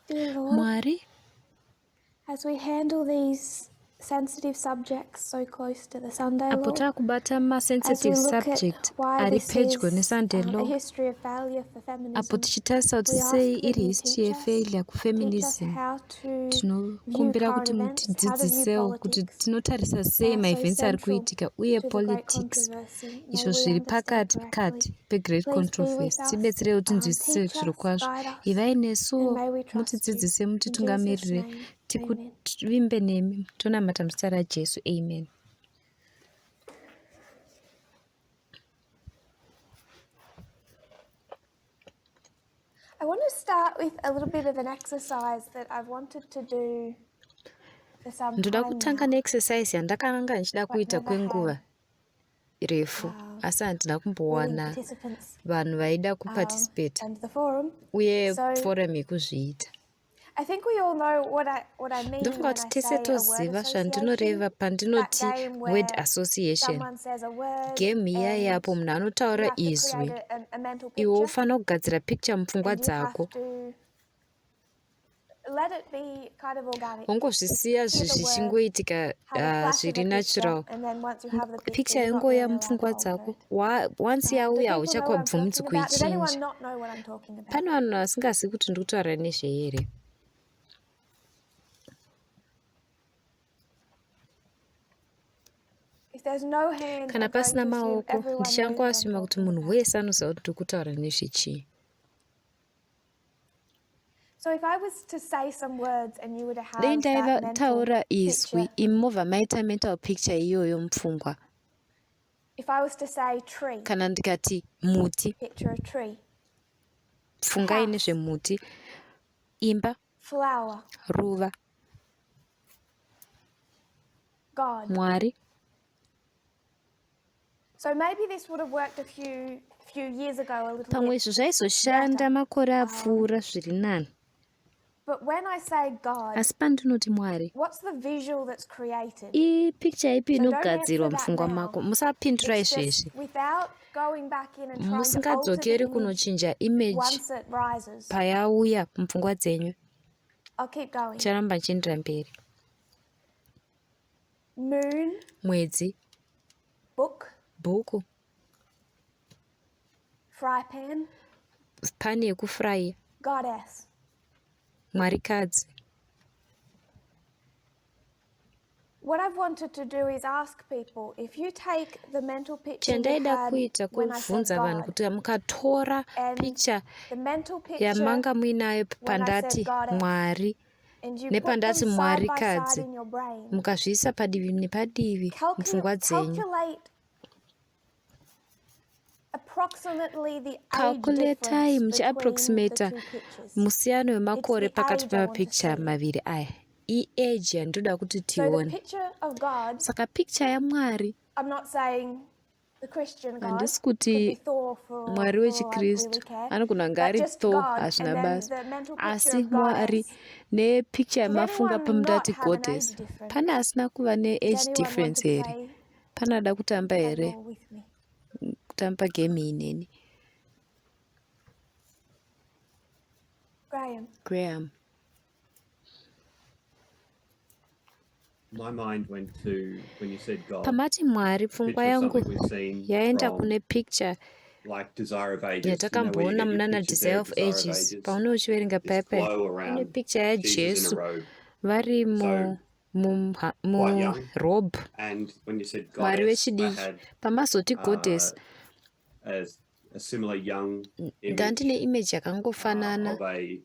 Dear Lord, Mwari, as we handle these sensitive subjects so close to the Sunday apo law, takubata as we masensitive look at subject why ari this pedyo is nesunday a law, history of failure for apo feminism, tichitarisa kuti we sei ask that iri you history teach us yefailure how kufeminism, to view tinokumbira current kuti events, how to view mutidzidzisewo kuti politics. tinotarisa They sei are so maevents ari central kuitika uye to the great politics controversy. May izvo we zviri understand pakati correctly. pegreat Please be with controversy. us, Tibetserei kuti tinzwisise teach zviro us, kwazvo. guide us, Ivai and nesuwo, may we trust you. mutidzidzise, In Jesus' mutitungamirire, name, amen. tikuvimbe nemi. Tonamata muzita raJesu. Amen. I want to start with a little bit of an exercise that I've wanted to do for some Ndoda time kutanga now, neexercise yandakanga ndichida but kuita never kwenguva had refu, asi handina willing kumbowana participants vanhu vaida kuparticipate and the forum. uye So forum yekuzviita. I think we all know what I mean Ndofunga when kuti I tese say a word toziva zvandinoreva association. pandinoti That game word where association. someone says a word Game iya and yapo munhu you anotaura have to izwi, create a mental iwe picture ufanira kugadzira picture mupfungwa and you have dzako, to let it be kind of organic. wongozvisiya Hear the word, zvichingoitika have a flash of zviri a picture, natural. and then once you have the picture, Picture you're not ingoya really allowed mupfungwa to alter dzako, it. once Do yauya people know what I'm hauchakwabvumidzi talking about? Does anyone kuichinja. not know what I'm talking about? Pane vanhu vasingazivi kuti ndiri kutaura nezve here. If there's no hand, Kana I'm going pasina to assume maoko, everyone knows what ndichangoasuma I'm kuti talking munhu about. wese anoziva kuti ndiri kutaura nezvechii. So if I was to say some words and you were to have Dei that mental ndaitaura izwi, picture, imi mobva maita mental picture iyoyo mupfungwa. if I was to say tree, Kana ndikati muti, picture a tree, pfungai house, nezvemuti, imba, flower, ruva, God. Mwari. So maybe this would have worked a few years ago a little Pamwe bit izvo zvaizoshanda better. makore apfuura zviri nani. But when I say God, Asi pandinoti Mwari, what's the visual that's created? ipicture ipi So don't inogadzirwa answer that mupfungwa now. mako. Musapindura It's izvezvi. just without going back in and trying to alter the Musingadzokeri image kunochinja image once it rises. payauya mupfungwa dzenyu. I'll keep going. Charamba nchiendera mberi. Moon, Mwedzi, book, bhuku, fry pan, pani yekufuraya, goddess. mwarikadzi. What I've wanted to do is ask people, if you take the mental picture you Chandaida had kuita when I said kuvhunza vanhu God, kuti mukatora and picture the mental picture yamanga muinayo when I said pandati goddess, Mwari and you put them nepandati side Mwari by side kadzi, in your brain, mukazviisa padivi nepadivi mupfungwa dzenyu. calculate approximately the age Calculatai difference between the muchiapproximata two pictures. musiyano It's wemakore the pakati age I want to pemapicture see. maviri aya. Age yandoda kuti So the tione. picture of God, Saka picture yaMwari, I'm not saying the Christian God, handisi could be kuti Thor for Mwari all I really wechikristu care, anogona kunge but ari just Thor, God, hazvina and then basa. the mental picture Asi of Mwari goddess. nepicture Does yamafunga anyone pamudati not have an goddess. age difference? Pane asina kuva Does ne-age anyone want difference to here. play Panada kutamba that here, ball with me? kutamba game ineni. Graham. My mind went to, when you said God, Pamati Mwari, pfungwa picture of yangu something we've seen yaenda from kune picture like Desire of Ages. You know, where you yatakamboona get your munana pictures Desire there of Desire of Ages. Ages. Pauno uchiverenga This paipai glow ine around picture Jesus in yaJesu a robe. vari So quite young. murobe. And when you said Mwari goddess, I wechidiki. had Pamasoti goddess, as a similar young ndandine image image yakangofanana. of a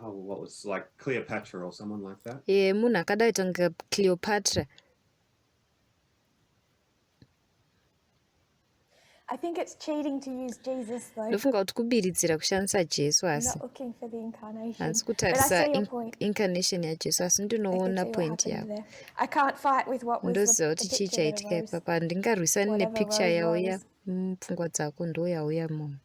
what was like Cleopatra or someone like that. Munhu akadaita kunge Cleopatra. I think it's cheating to use Jesus though. Ndofunga kuti kubiridzira kushandisa Jesu I'm asi. not looking for the incarnation. Handisi But I kutarisa see your point. incarnation yaJesu asi I can ndinoona see what point happened yako. there. I can't fight with what was Ndoziva the kuti chii picture that chaitika arose. ipapa. Handingarwisani Whatever nepicture rose, yauya rose. mupfungwa dzako ndoyauya mumo.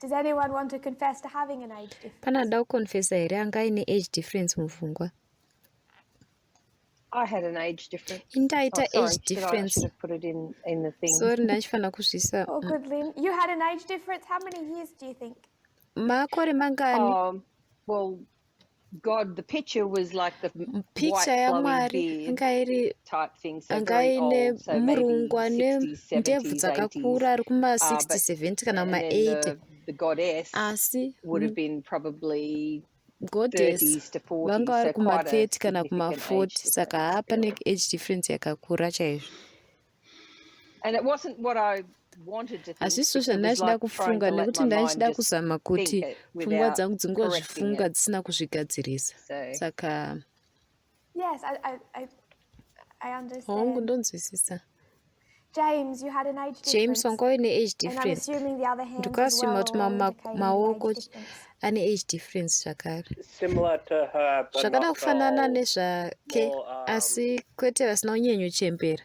Does anyone want to confess to having an age difference? Panada kukonfesa here anga ine age difference mupfungwa. I had an age difference. Indaita sorry, age difference. I should have put it in the thing. Sorry, ndachifana kuzvisa. Oh, good, Lynn. You had an age difference. How many years do you think? makore mangani? Well, God, the picture was like the Picture white ya flowing Mwari beard anga iri type thing, so anga very ine old, so maybe murungu ane 60s, ndebvu 70s, dzakakura 80s. ari kuma-60 But 70 kana and then kuma-80 the goddess asi would have been probably goddess 30s to 40s, vanga vari so quite a kuma-30 kana significant kuma-40 age saka difference hapa still. ne-age difference yakakura chaizvo. And it wasn't what I wanted to think. Hazvisiwo It was zvandachida like trying kufunga to let nekuti my mind ndachida just kuzama think kuti it pfungwa without dzangu correcting dzingonzvifunga it. dzisina kuzvigadzirisa. So Saka Yes, I understand. hongu ndonzwisisa. James, you had an age difference. James wanga uine age And I'm difference. assuming the other hands as Ndikasvima well kuti are all indicating the maoko age difference. ane age difference zvakare. Similar to her, but Zvakada not so kufanana old. nezvake More, asi kwete vasina unyanyochembera.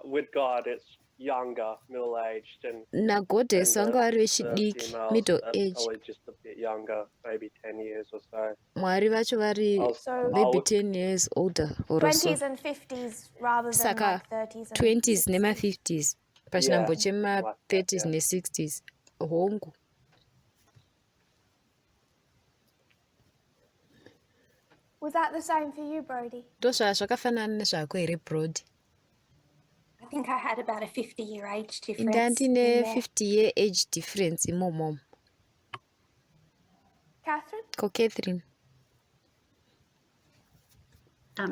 with God, it's younger, middle-aged, and Nagoddess the vanga vari vechidiki, females middle are age. probably just a bit younger, maybe 10 years or so. Mwari vacho vari So maybe 10 years older or so. 20s and 50s rather than Saka like 30s and 20s 60s. nema-50s pachinambo Yeah, chema-30s yeah. ne-60s hongu. Was that the same for you, Brody? Zvakafanana nezvako here Brody? I think I had about a 50-year age difference. Ndandine 50-year age difference imomo. Catherine? Ko Catherine?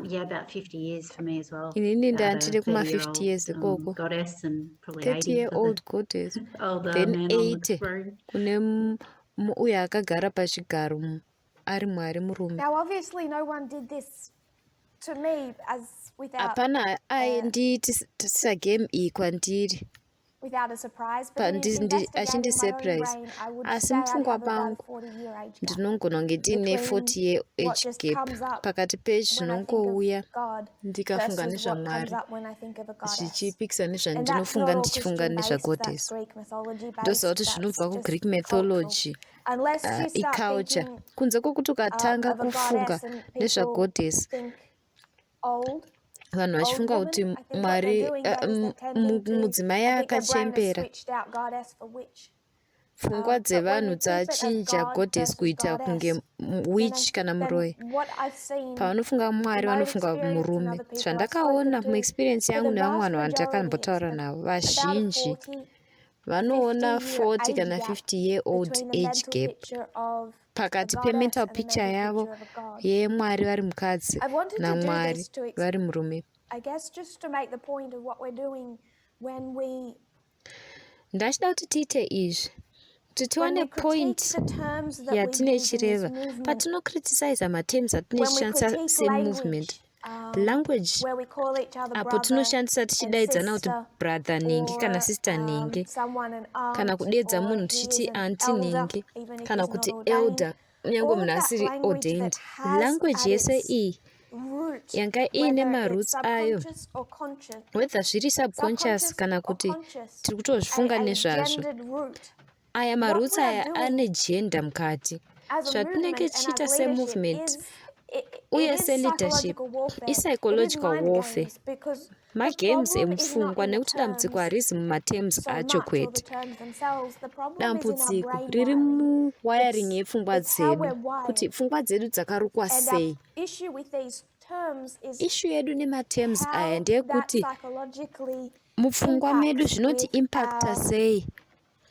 Yeah, about 50 years for me as well. Inini About a ndandine kuma 50 30-year-old, years ikoko. goddess and probably 80 30-year-old for goddess. the older Then man on the 80 throne. kune uyo akagara pachigaro ari Mwari murume. Now, obviously, no one did this to me as without Hapana ndiitisa game iyi kwandiri. without a surprise, But but in investigating my own surprise. brain, I would Asi say I'd mupfungwa have about a pangu 40-year age gap ndinongona kunge ndine between 40-year what age just gap comes up pakati when I think pezvinongouya of God ndikafunga versus what comes nezvaMwari up when I think of a goddess. zvichipikisa And that's nezvandinofunga not all ndichifunga Christian-based, that's nezvagoddess. Greek mythology-based, Ndoziva kuti that's zvinobva just kuGreek cultural. mythology Unless you start iculture. thinking Kunze kwokuti ukatanga of a kufunga goddess and people nezvagoddess think old, vanhu vachifunga woman, kuti I think what they're Mwari doing then is they're tending to, mudzimai I think their brain has akachembera. switched out goddess for witch. Pfungwa But when dzevanhu you keep it as dzachinja God goddess versus kuita kunge goddess, witch kana muroyi. what I've seen Pavanofunga Mwari in my own vanofunga experience and murume. other people I've Zvandakaona spoken to, muexperience for yangu the nevamwe vast vanhu vandakambotaura majority, navo about a vazhinji 40, vanoona 50-year 40 age kana gap 50-year-old between the age mental gap picture of a pakati goddess pemental and the picture mental yavo picture of a god. yeMwari vari mukadzi I've wanted to do naMwari this to vari murume. I guess just to make the point of what we're doing when we Ndachida kuti tiite izvi kuti tiwane critique point the terms that we yatine use in this chireva movement, patinocriticize materms when we atinoshandisa critique semovement. language, Language where we call each other apo brother tinoshandisa and tichidaidzana kuti sister, brother nhingi kana or sister nhingi someone an aunt, kana kudedza or munhu he tichiti is an anti elder, nhingi even if kana he's not kuti ordained. elder kunyange All of munhu that asiri language ordained. that has Language at yese its iyi root, yanga iine whether it's maroots ayo, subconscious or conscious, whether zviri subconscious kana kuti tiri kutozvifunga a nezvazvo, gendered root. aya What maroots we are aya doing ane gender mukati. as a Zvatinenge movement and tichiita as leadership semovement is it uye is seleadership psychological warfare. psychological It is mind warfare. games, because the Magames problem is not emupfungwa in the nekuti dambudziko terms harizi mumaterms so acho much, or the kwete. terms themselves. The problem is in our Dambudziko brain riri wiring. muwiring yepfungwa It's how we're dzedu, wired. kuti pfungwa dzedu dzakarukwa And our sei. issue with these terms is Issue yedu nematerms aya how that ndeyekuti psychologically mupfungwa medu impacts zvinoti with impacta our sei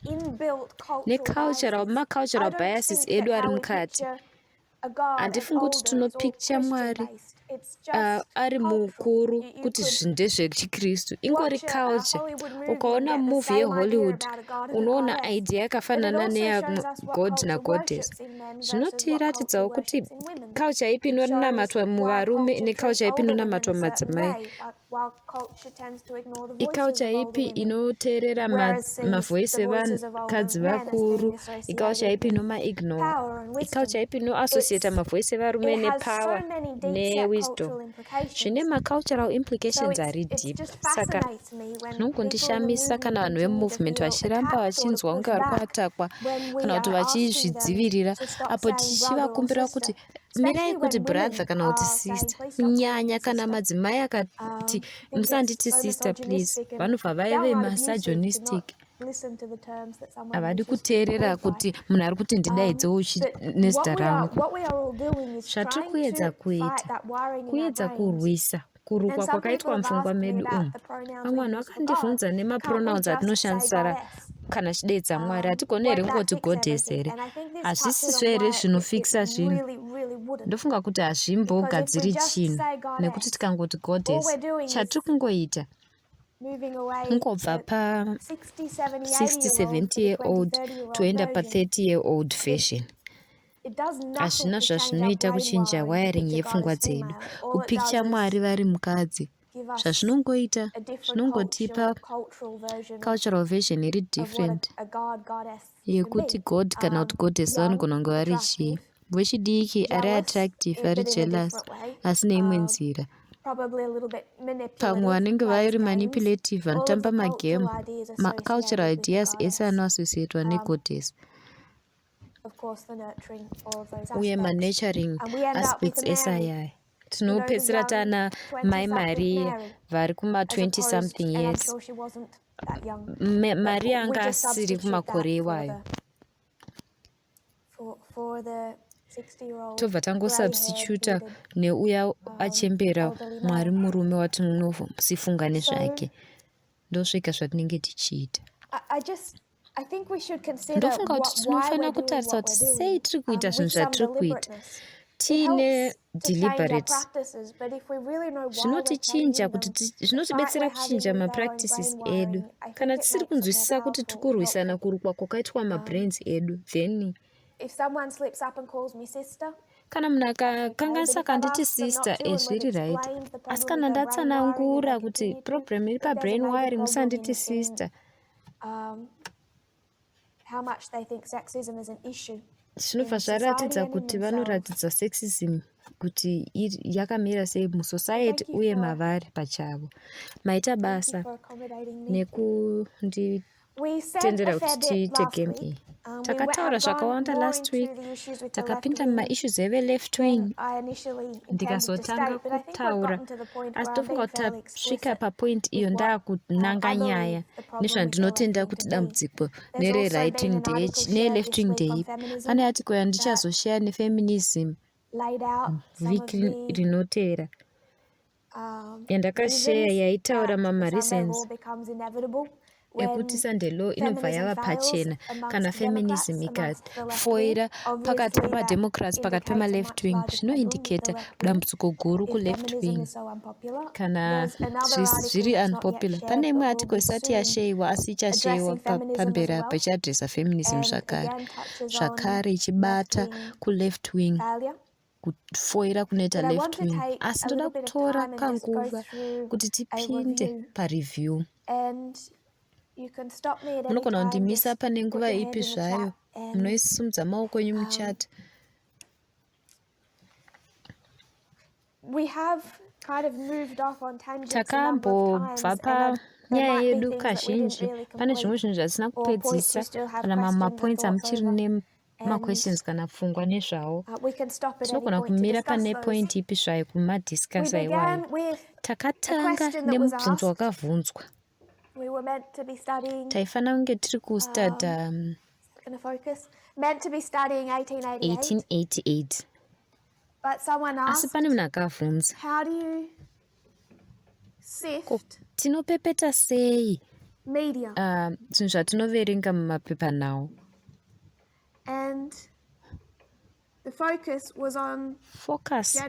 inbuilt cultural necultural biases. macultural I don't biases think that edu ari how we mukati. picture a God as Handifungi kuti older is all tinopicture Mwari Christian-based. It's just ari cultural. mukuru You kuti could ndezvechikristu, ingori watch a culture. Hollywood movie and Ukaona get the movie same idea yeHollywood about a God and a unoona goddess. idea But it yakafanana also neya shows us what God culture nagoddess. worships in men versus what culture Zvinotiratidzawo kuti worships in women. culture ipi It shows inonamatwa why muvarume culture treats neculture ipi older women inonamatwa a certain mumadzimai. way, while culture tends to ignore the voices Iculture of older ipi women, inoteerera whereas sees mavoice the voices of older evakadzi men as vakuru. being Iculture associated ipi with inoma-ignore. power and wisdom. Iculture ipi inoassociata mavoice evarume It has nepower so many deep-set newisdom. cultural implications. Zvine macultural So implications ari it deep. just Saka fascinates me when people in the zvinongondishamisa kana movement vanhu continue to vemovement feel vachiramba attacked or to vachinzwa push kunge vari back kuatakwa when we kana kuti are asking them vachizvidzivirira, to stop apo saying brother or tichivakumbira sister, kuti mirai especially kuti when brother women kana kuti are saying sister. please stop saying Kunyanya kana sister. madzimai akati musanditi sister please. Vanobva vaive misogynistic. Havadi kuteerera kuti munhu ari kuti ndidaidzewo nezita rangu. Zvatiri kuedza kuedza kurwisa kurukwa kwakaitwa mupfungwa medu umu. Vamwe vanhu vakandibvunza nemapronouns atinoshandisa kana chideedza Mwari. Hatigoni here kungoti goddess here. Hazvisizvo here zvinofikisa zvinhu. Ndofunga kuti hazvimbogadziri chinhu nekuti tikangoti goddess. Chatiri kungoita kungobva pa 60-70 year old toenda pa 30 year old version. Hazvina zvazvinoita kuchinja wiring yepfungwa dzedu. Kupikicha Mwari vari mukadzi. Zvazvinongoita zvinongotipa cultural version iri different yekuti god kana kuti goddess vanogona kunge vari chii. Wechidiki ari attractive, ari jealous, asi neimwe nzira. Pamwe vanenge vari manipulative, vanotamba magame, cultural ideas ese anoassociatwa negoddess. Uye manurturing aspects ese ayaya. Tinopedzisira tana Mai Maria vari kuma 20 something years. Maria anga asiri kumakore iwayo. Tobva tangosubstituta neuya achembera Mwari murume watinosifunga nezvake. Ndosvika zvatinenge tichiita. Ndofunga kuti tinofanira kutarisa kuti sei tiri kuita zvinhu zvatiri kuita. Tiine deliberate. Zvinotichinja kuti zvinotibetsera kuchinja mapractices edu. Kana tisiri kunzwisisa kuti tikurwisana kurukwa kwakaitwa mabrains edu, then kana munhu akakanganisa kanditi sister zviri right. Asi kana ndatsanangura kuti problem iri pabrain wiring musanditi sister. Zvinobva zvaratidza kuti vanoratidza sexism kuti yakamira sei musociety uye mavari pachavo. Maita basa nekunditendera kuti tiite game iyi. Takataura zvakawanda last week. Takapinda mumaissues eve left wing. Ndikazotanga kutaura. Asi tofunga kuti tasvika papoint iyo ndaakunanga nyaya nezvandinotenda kuti dambudziko nere-right wing ne-left wing ndeipi. Pane article yandichazoshare nefeminism vhiki rinoteera yandakashare yaitaura mamareasons ekuti Sunday law inobva yava pachena kana feminism ikafoira pakati pemademocrats pakati pemaleft wing. Zvinoindicata dambudziko guru kuleft wing kana zviri unpopular. Pane imwe article isati yashayiwa asi ichashayiwa pamberi apa ichiadresa feminism zvakare ichibata kuleft wing kufoira kunoita left wing. Asi ndoda kutora kanguva kuti tipinde pareview. Munogona kundimisa pane nguva ipi zvayo. Munoisumudza maoko enyu muchati. Takambobva panyaya yedu kazhinji. Pane zvimwe zvinhu zvatisina kupedzisa kana mamapoints amuchiri nemaquestions kana pfungwa nezvawo. Tinogona kumira pane point ipi zvayo kumadiscasa iwayo. Takatanga nemubvunzo wakabvunzwa. Taifanira kunge tiri kustadha 1888. Asi pane munhu akabvunza tinopepeta sei zvinhu zvatinoverenga mumapepa nawo. Focus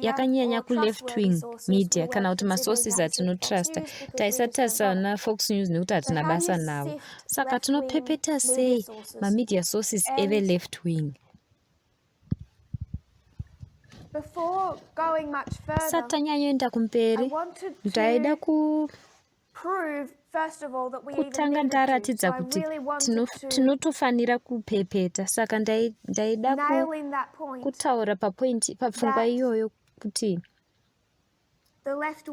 yakanyanya kuleft wing media kana kuti masources atinotrust. Taisati tarisana naFox News nekuti hatina basa navo. Saka tinopepeta sei mamedia sources eve left wing. Sati tanyanyoenda kumberi ndaida kutanga ndaratidza kuti tinotofanira kupepeta. Saka ndaida kutaura papfungwa iyoyo kuti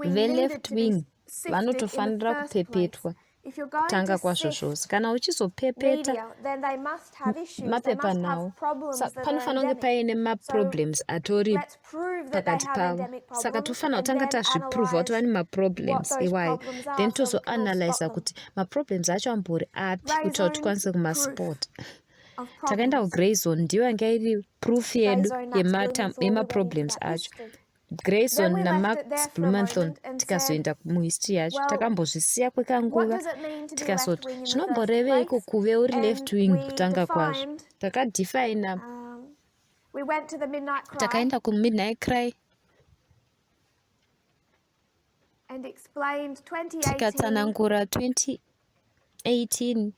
veleft wing vanotofanira kupepetwa if you're going kutanga to kwazvo sift zvose kana uchizopepeta media, then they must have issues. They mapepa must nawo have problems that are panofanira kunge endemic. paine maproblems atori Let's prove that they pakati have pavo endemic saka problems tofanira and kutanga then tazvipruvha kuti vane analyze what maproblems those iwayo problems then are so we can all tozoanalyza stop them. kuti maproblems acho ambori api Grey kuti zone tikwanise proof kumasport of takaenda problems. kugrey zone ndiyo yanga iri proof Grey yedu zone, that's Blumenthal, we went into yemaproblems that acho history. grey Then zone we left it there namax for a blumenthal moment and said, tikazoenda muhistory yacho well, takambozvisiya what kwekanguva does it mean to be tikazoti left wing in the first zvinomboreveiko place? kuve uri And left wing we kutanga kwazvo defined, takadefina we went to the midnight cry takaenda kumidnight cry and explained 2018 tikatsanangura 2018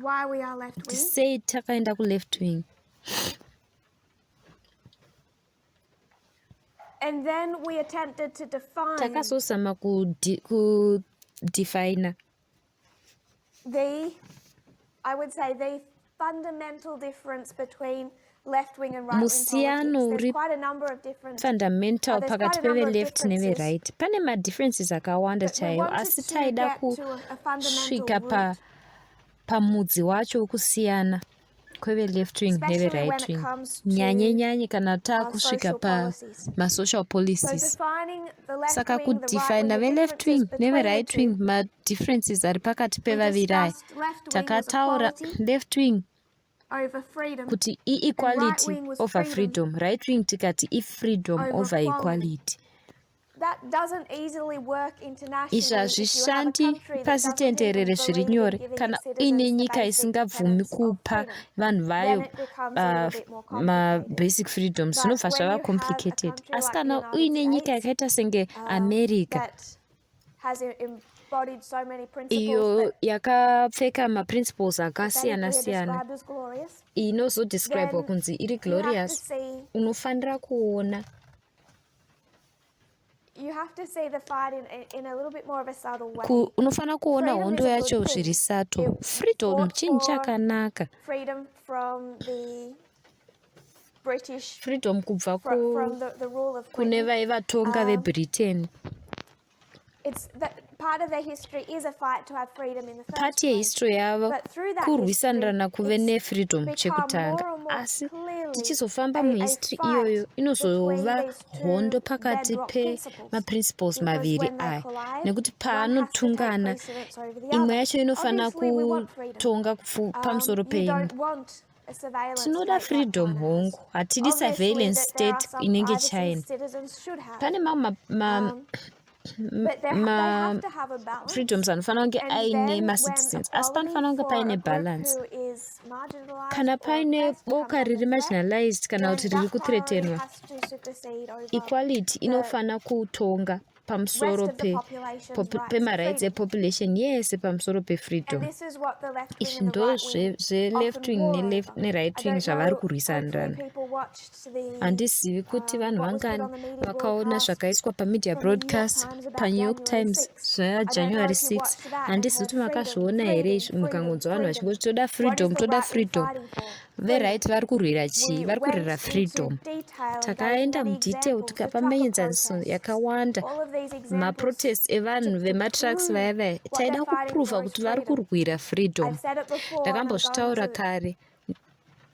why we are left kuti wing. sei takaenda kuleft wing. And then we attempted to define takazozama kudefina I would say the fundamental difference between left wing and right wing musiyano politics. uri There's quite a number of different fundamental there's pakati quite a number of peve-left differences. neve-right pane madifferences akawanda But we chaiwo wanted asi to taida get to a kusvika fundamental root, pamudzi wacho wokusiyana kweve-left wing especially when neve-right it wing comes to nyanye kana takusvika social policies. pamasocial So policies. defining the left Saka wing, the right wing, kudefina the ve-left wing differences between the neve-right wing two. madifferences ari pakati We pevaviri aya discussed left wing was takataura equality left wing over freedom, kuti and right i-equality wing was over freedom, right wing tikati i-freedom over over equality. equality. That doesn't easily work internationally izvi if you have a hazvishandi country that pasi doesn't even tenderere zviri believe in nyore giving kana its uine citizens the nyika basic isingabvumi tenets of kupa freedom. vanhu Then vayo it becomes a little bit more complicated. mabasic freedoms But zvinobva when zvava you have a complicated country asi like the kana United uine nyika States, yakaita senge america that has embodied so many principles iyo that yakapfeka maprinciples pathetically are akasiyana-siyana described as glorious, inozodescribwa then kunzi iri you have to glorious see unofanira kuona the fight in a little bit more of a subtle way. unofanira kuona Freedom hondo is a yacho good zviri thing. sato It freedom fought chinhu for chakanaka freedom from the British, freedom kubva from the rule of kune Britain. vaivatonga vebritain. It's that part of their history is a fight to have freedom in the first Part place. yehistory yavo But through that kurwisanirana kuve history, nefreedom it's become chekutanga more and more asi clearly tichizofamba a muhistory fight iyoyo inozova between these two hondo pakati bedrock principles. pemaprinciples Because maviri when they aya collide, nekuti one has to take paanotungana precedence over the imwe other. yacho inofanira Obviously, we want freedom. kutonga pamusoro You peimwe. don't want a surveillance Tinoda state like freedom China has. hongu hatidi Obviously, surveillance that there are state some inenge privacies china citizens should have. pane mamwe But they have to have a balance. freedoms anofanira kunge And aine then macitizens when asi panofanira kunge equality paine for a balance group who is marginalized kana or paine oppressed boka comes riri under threat, marginalized kana then kuti that riri priority kuthreatenwa has to supersede over equality the inofana kutonga pamusoro rest of the population's rights to pemarights freedom. epopulation yese pamusoro And pefreedom. this is what the left wing Izvi and the ndo right wing zve-left often wing war over. ne-right I wing don't zvavari know, hopefully kurwisanirana. people watched the Handizivi kuti vanhu what was put vangani on the media vakaona broadcast zvakaiswa pamedia from the New York broadcast Times about panew york January times 6th. zvaya I don't know january if you 6 watched that and handisi heard kuti makazviona freedom, here freedom, mukangonzwa vanhu freedom. vachingoti toda What is freedom the toda right wing freedom. fighting for? Ve-right vari kurwira We chii? Vari kurwira went freedom. into detail and gave Takaenda many mudetail examples, the tikapa trucker mienzaniso protests, yakawanda all of these examples maprotest evanhu to vematrucks prove vaya vaya what they're taida fighting kupruvha for is kuti vari freedom. kurwira freedom. I've said it before and I'm going Ndakambozvitaura to kare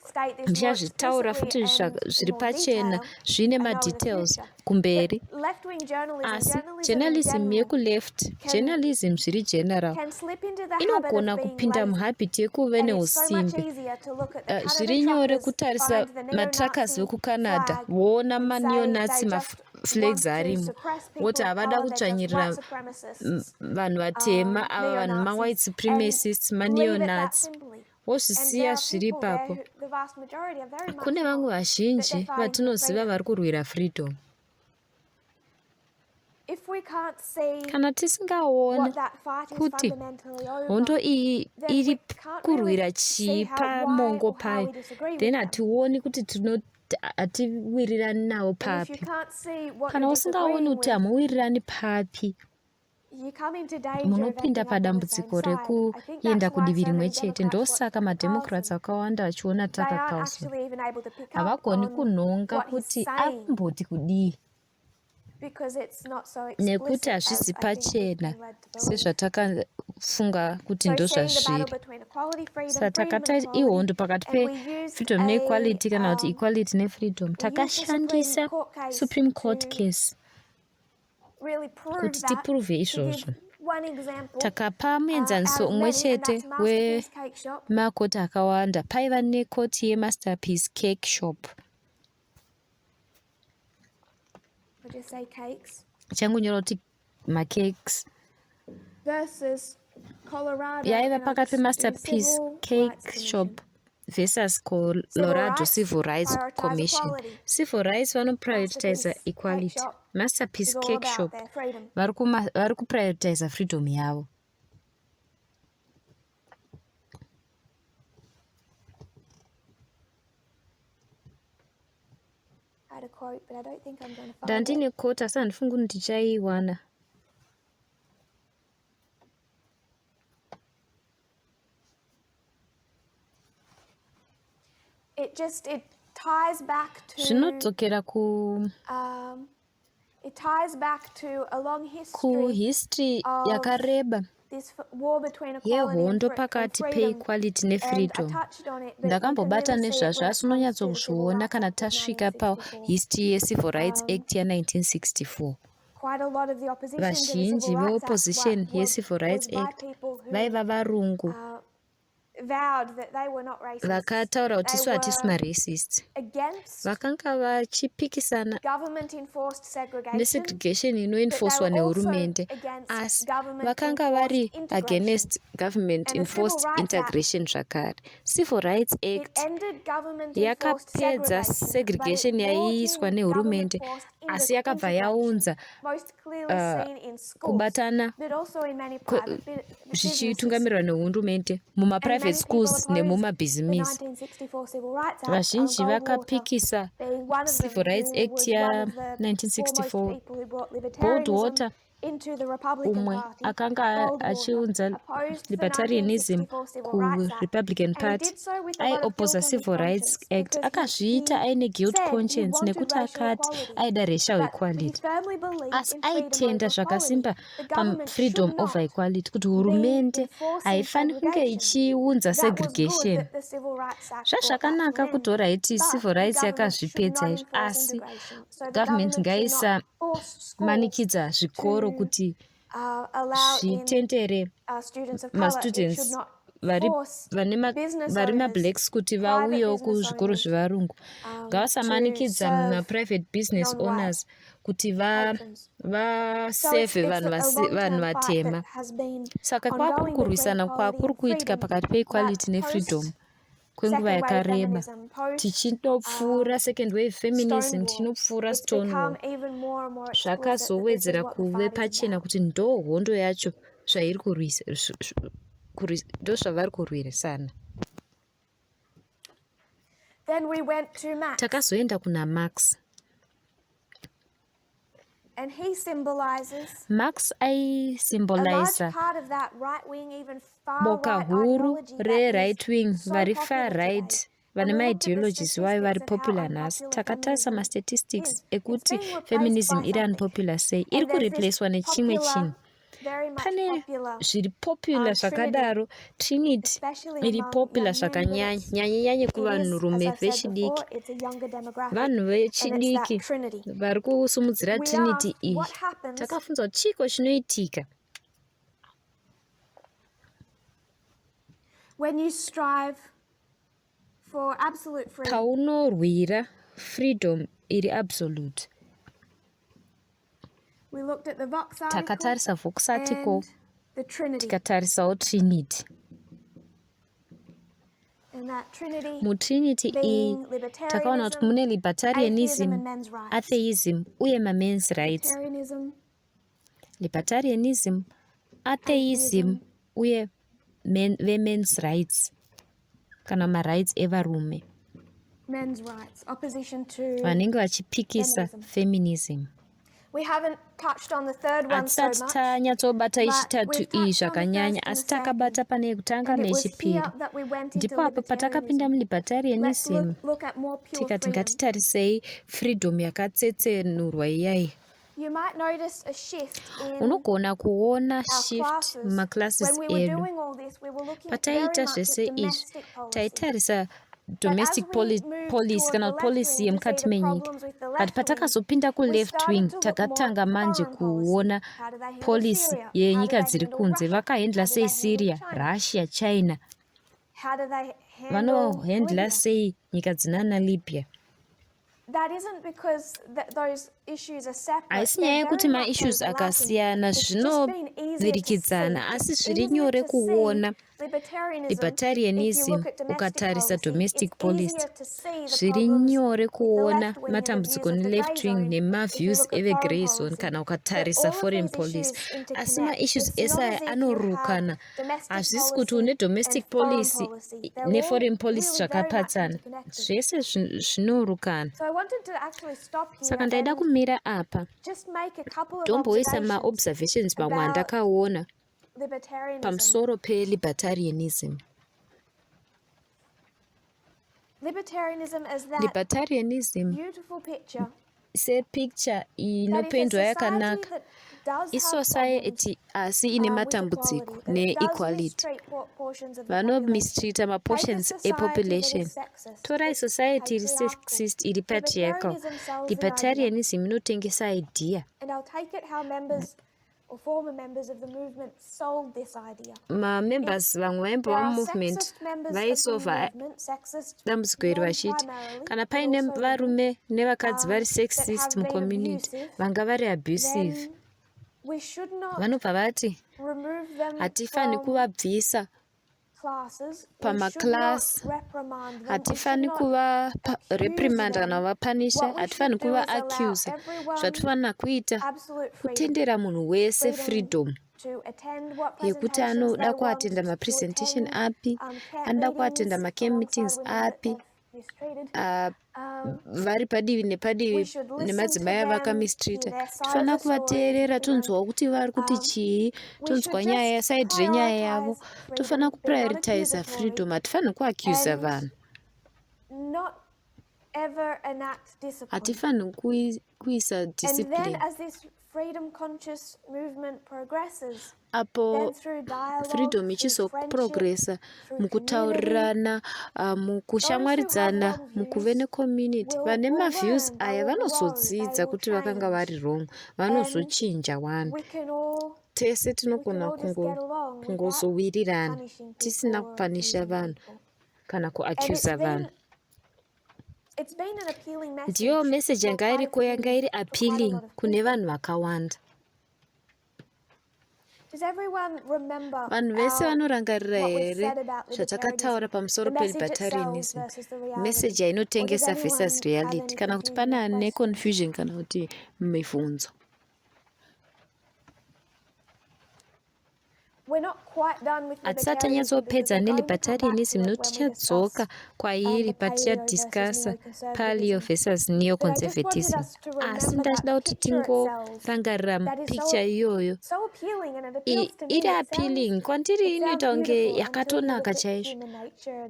state this more ndichazvitaura futi explicitly and zviri in more pachena detail, zvine I know in the madetails future. kumberi. But left-wing journalism, Asi journalism in journalism general, yekuleft, journalism zviri general can slip into the habit inogona of being kupinda lazy. muhabit yekuve And it's so much neusimbe. easier to look at the Zviri Canada nyore truckers, kutarisa find the matruckers neo-Nazi vekucanada flag voona and say maneo-nazi they just maflags want to arimo suppress people voti of havada color, they're just kutsvanyirira white supremacists, vanhu vatema ava vanhu neo-Nazis, ma-white supremacists and leave it that maneo-nazi simply. And wozvisiya there are zviri people there ipapo. who, the vast majority, are very much Kune vamwe not, that vazhinji they're fighting for vatinoziva freedom. vari kurwira freedom. If we can't see Kana tisingaoni what that fight is kuti fundamentally hondo over, iyi then iri we can't kurwira really chii see why pamongo or how payo, we disagree with then them. hationi kuti hatiwirirani navo And if you papi. can't see what Kana you're usingaoni disagreeing kuti with, hamuwirirani papi, you come into danger of munopinda ending up on the same padambudziko side. I think rekuenda that's why kudivi so rimwe many chete. Democrats watch Ndosaka Tucker mademocrats Carlson. akawanda vachiona They Tucker aren't Carlson. actually even able to pick up Havagoni on kunhonga what he's kuti saying akumboti kudii, because it's not so nekuti explicit as hazvisi I think we've pachena been led to believe. tinofunga kuti So ndo seeing the battle zvazviri. between equality, freedom, Saka freedom and takata equality, ihondo pakati and we pe-freedom used neequality kana kuti a equality nefreedom. we used the Supreme Takashandisa Court case Supreme Court to case really prove kuti that. tiprove To izvozvo. give one example, Takapa out muenzaniso of umwe many, and chete that's Masterpiece Cake Shop. wemakoti akawanda. Paiva nekoti yeMasterpiece Cake Shop. I'll just say cakes. Changunyora kuti macakes. Versus Colorado Yaiva in pakati a peMasterpiece Civil Cake Rights Shop Commission. versus Civil Colorado rights Civil Rights prioritize Commission. equality. Civil Rights vanoprioritize Masterpiece Cake equality. Shop Masterpiece is all Cake about Shop their freedom. vari kuprioritize freedom yavo. I had a quote, but I don't think I'm going to find Ndandine it. quote asi handifungi kuti ndichaiwana. It ties back to Zvinodzokera it ties back to a long kuhistory of yakareba this war between equality and yehondo pakati freedom. pe-equality And I nefreedom. touched on it, but you can Ndakambobata really see it nezvazvo when it asi comes to the Civil unonyatsozviona Rights kana Act of tasvika 1964. pahistory yeCivil Rights Act ya1964. Quite a lot of the opposition to the Vazhinji Civil Rights Act veopposition was yeCivil Rights by Act people who vaiva varungu vowed that they were not racist. vakataura kuti They isu hatisi were maracist. against Vakanga vachipikisana government enforced segregation, nesegregation but inoenforcwa they were also nehurumende, against asi government vakanga vari enforced integration. against government And the enforced Civil Rights integration zvakare. Civil Rights It Act ended government enforced yakapedza segregation but it brought yaiiswa in nehurumende, government asi yakabva integration, yaunza most clearly seen in schools, kubatana but also in many private businesses. zvichitungamirirwa nehurumende And mumaprivate many people schools opposed the nemumabhizimisi. 1964 Civil Rights Act, Vazhinji Goldwater vakapikisa being one of them, Civil Rights who Act was ya one of the 1964. foremost people who brought libertarianism Goldwater into the Republican umwe Party. akanga Goldwater achiunza opposed the libertarianism 1964 Civil Rights Act, kuRepublican and he Party. did so with a lot of guilt Aiopposa on his Civil Rights conscience, Act, because akazviita he aine guilt said he conscience wanted nekuti racial akati equality, aida racial but he equality, firmly believed asi in freedom aitenda over equality. zvakasimba The government pafreedom should over not equality, kuti be hurumende enforcing haifani kunge segregation. ichiunza That was good segregation. that the Civil Rights Act brought that to Zvazvakanaka an kuti end, oraiti but Civil the Rights government should yakazvipedza not izvi, enforce asi integration. So the government government should not force schools ngaisamanikidza zvikoro to kuti allow in zvitendere students of color. It should mastudents not vari force business vari owners, mablacks kuti private vauyewo business kuzvikoro owners, zvevarungu. to Ngavasamanikidza serve maprivate business owners non-white kuti patrons. So vasevhe it's vanhu a long-term fight vatema. that has been Saka ongoing between kwakurwisana equality kwakuri and kuitika freedom, pakati but peequality nefreedom post kwenguva second wave yakareba. feminism, post Tichindopfuura second wave feminism, Stonewall, tinopfuura it's become Stonewall. even more and more explicit that this is Zvakazowedzera what the kuve fight is pachena about. kuti ndo hondo yacho zvairi ndo zvavari kurwisana. Then we went to Max, Takazoenda kuna Marx. and he symbolizes Marx a large aisymboliza part of that right-wing, even boka far-right huru ideology that re-right is wing so vari popular far today. right And vane we looked at the maideologies vayo vari statistics of how popular nhasi. unpopular Takatarisa feminism mastatistics is. It's ekuti being replaced feminism by iri something. unpopular sei, iri And there's this kureplacewa nechimwe chinhu. very much Pane popular zviri popular Trinity, zvakadaro, Trinity especially iri among popular young men, but zvakanyanya nyanyanye it is, as kuvanhurume I've said vechidiki. before, it's a younger demographic, Vanhu and it's that vechidiki Trinity. vari kusumudzira We Trinity asked iyi. what happens Takafunzwa kuti chiko chinoitika when you strive for absolute freedom. paunorwira freedom iri absolute. We looked at the Vox article Takatarisa Vox article, and the Trinity. tikatarisawo Trinity. And that Trinity MuTrinity iyi being takaona kuti mune libertarianism, libertarianism, and men's rights. atheism uye mamen's rights. Libertarianism, atheism uye women's rights kana marights evarume men's rights, opposition to vanenge vachipikisa feminism. We haven't touched on the third one so Hatisati much, tanyatsobata but yechitatu we've iyi touched on the zvakanyanya, first and asi the takabata second. pane yekutanga And it was neyechipiri. here that we went into Ndipo apo patakapinda libertarianism. Let's mulibertarianism look at more pure tikati freedom. ngatitarisei freedom yakatsetsenurwa iyai. You might notice a shift in unogona kuona our shift classes. mumaclasses When we were edu. doing all this, we were looking very Pataita much at zvese izvi domestic policy. taitarisa But domestic as we moved policy toward kana the kuti left policy wing to see yemukati the menyika, problems with the but left wing, patakazopinda we kuleft started wing to look more takatanga at manje foreign policy. kuona How do they handle policy Syria? How do yenyika they dziri handle kunze, Russia? vakahendla How do sei they handle Syria, China? Russia, China, How do they handle vanohendla Libya? sei nyika dzinana Libya. That isn't because those issues are separate. Haisi nyaya They're yekuti very much maissues overlapping. akasiyana It's just been easier to see. zvinovirikidzana, asi It's zviri easier nyore to see kuona libertarianism if you libertarianism look at domestic ukatarisa policy. domestic It's policy. easier to see the Zviri problems nyore with the kuona left wing and the views matambudziko of the neleft grey wing zone if you nemaviews look at eve foreign grey zone policy. kana But ukatarisa all of foreign these policy. issues Asi interconnect. maissues It's ese not aya as if you have anorukana. domestic Hazvisi kuti policy une and domestic foreign policy policy. They're all neforeign policy really very much zvakapatsana. interconnected. Zvese zvinorukana. So I wanted to actually stop here Saka ndaida and kumira apa just make a couple of tomboisa observations maobservations mamwe about andakaona libertarianism. pamusoro pelibertarianism. Libertarianism is that Libertarianism beautiful picture sepicture that is a inopendwa society yakanaka, that does have problems isociety asi ine with matambudziko equality, that it does neequality. mistreat portions of the population. Vanomistreata Take a maportions society that epopulation. is sexist, Torai that's society iri patriarchal. sexist, iri patriarchal. Libertarianism sells an idea, Libertarianism inotengesa idea. and I'll take it how members or former members of the movement sold this idea. Mamembers vamwe vaimba There are vamovement sexist members of the vaisova movement, sexist dambudziko iri men vachiti primarily, kana but paine also women, varume nevakadzi vari that sexist have been mucommunity abusive, vanga vari abusive, then we should not vanobva vati remove them hatifani from kuvabvisa classes. We should not pamaclass, reprimand them. We should hatifani not kuvareprimanda kana accuse them. kuvapanisha, What we hatifani should do is allow kuvaaccuse. everyone Zvatofanira kuita absolute freedom. kutendera munhu wese Freedom freedom to attend what yekuti presentations anoda they want, kuatenda to mapresentation attend api, camp anoda kuatenda meetings macamp alongside meetings women that api, they've mistreated. vari padivi We nepadivi should listen to nemadzimai them, avakamistrita. hear their side of Tofanira the story, kuvateerera tonzwa kuti vari kuti chii, we tonzwa should nyaya just side renyaya yavo. prioritize Tofanira freedom, be kuprioritiza non-accusatory, freedom, hatifani kuaccusa and vanhu, not ever enact discipline. hatifani kuisa And then discipline. as this freedom conscious movement progresses, Apo then through dialogue, freedom through ichizoprogressa friendship, through community, mukutaurirana, mukushamwaridzana, those who have mukuve wrong necommunity. will Vane maviews learn, they aya will grow, vanozodzidza they will kuti vakanga vari change. wrong, vanozochinja vanhu. We can all Tese tinogona just get along without kungozowirirana punishing tisina people or kupanisha accusing vanhu people. kana And kuaccusa vanhu. it's been an appealing message Ndiyo message for yanga quite a iriko yanga few- iri for quite a appealing lot of kune people. vanhu vakawanda. Does everyone remember Vanhu vese vanorangarira what was here said about zvatakataura libertarianism? pamusoro The message itself pelibertarianism, versus the reality? message Or yainotengesa does versus anyone have reality, any kana kuti confusion pana or ne questions? confusion kana kuti mibvunzo. We're not quite done with Hatisati libertarianism because tanyatsopedza we're going to come back to nelibertarianism it when nokuti we discuss tichadzoka kwairi the paleo patichadiscasa versus paleo neoconservatism. versus But I just wanted neoconservatism. us to Asi remember ndachida that kuti picture itself tingorangarira that is picture iyoyo so appealing and it appeals to me. iri It appealing sounds kwandiri inoita kunge beautiful until you yakatonaka look at chaizvo human nature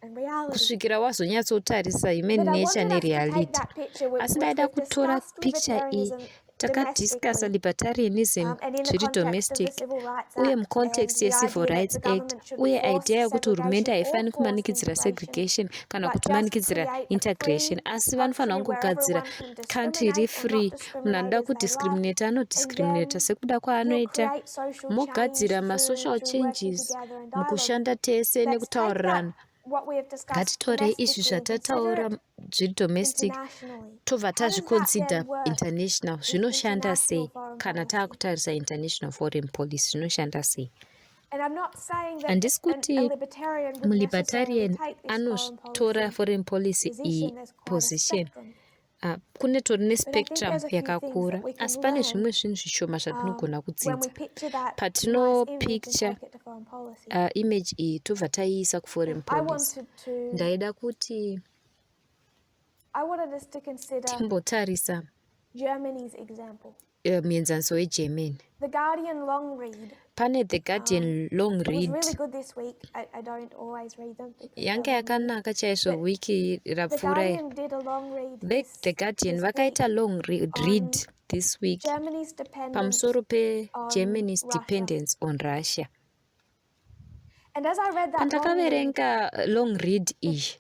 and reality. kusvikira wazonyatsotarisa human But I nature wanted us to take nereality. that picture which Asi ndaida we've kutora discussed picture iyi libertarianism takadiscasa domestically, libertarianism and in the zviri context of the domestic Civil Rights uye Act mucontext and the yeCivil idea that Rights the Act government shouldn't uye force idea yekuti hurumende segregation or haifani force kumanikidzira integration, segregation kana but kuti just manikidzira create a integration, free asi vanofanira country where kungogadzira everyone can country iri discriminate or free, not munhu anoda discriminate as they like, kudiscriminata and anodiscriminata then sekuda you'll kwaanoita. create social change Mogadzira through masocial working changes together and dialogue. mukushanda tese Let's take that, nekutaurirana. what we have discussed Ngatitorei izvi domestically and consider zvatataura it zviri domestic internationally. tobva How does that tazviconsider then work international, with zvinoshanda international sei foreign kana policy? taakutarisa international foreign policy zvinoshanda sei. And I'm not saying that Handisi a kuti libertarian would necessarily mulibertarian take this anotora foreign policy iyi There's quite a position. spectrum. Kune tori But I think nespectrum there's a few things yakakura, that we can asi pane learn zvimwe zvinhu zvishoma zvatinogona when we kudzidza. picture that Patino nice image and picture take it to foreign policy. image iyi tobva taiisa kuforeign I policy. wanted Ndaida kuti us to consider timbotarisa Germany's example. muenzaniso weGermany. The Guardian long read. Pane The Guardian long It was read really good this week. I don't always read them. because yanga they're long read. yakanaka chaizvo wiki The rapfuura. Guardian did a long read The Guardian this vakaita week long read this week Germany's dependence pamusoro pegermany's on Russia. dependence on Russia. And as I read that long read, Pandakaverenga long read iyi,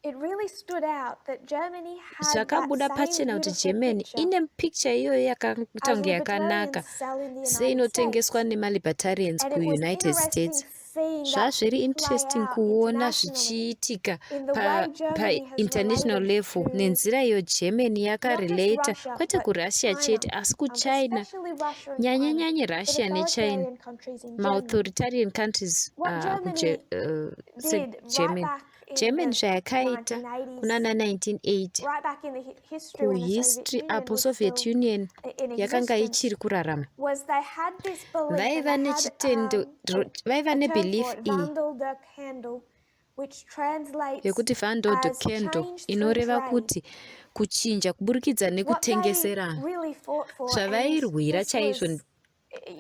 it really stood out that Germany had that zvakabuda same pachena kuti beautiful Germany picture ine picture iyoyo yakaita as kunge yakanaka libertarians sell in the United seinotengeswa States. nemalibertarians And it was kuunited interesting States. seeing that Zvazviri play interesting out kuona internationally zvichiitika in the way Germany has painternational related level to nenzira iyo Germany not just yakarelata Russia, kwete but kuRussia China, chete asi kuChina, especially Russia and nyanye China, but Russia nechina, authoritarian countries in general. ma-authoritarian countries What Germany did right back in Germany the zvayakaita 1980s, kunana 1980 right back in the history when the Soviet kuhistory Union apo was Soviet still Union in yakanga existence, ichiri kurarama, was they had this belief, vaiva and they had nechitendo vaiva a term nebelief for it, iyi Wandel der Handel, which translates yekuti Vandel de as Candle change through inoreva trade. kuti kuchinja kuburikidza What they nekutengeserana. really fought for, and Zvavairwira this chaizvo was,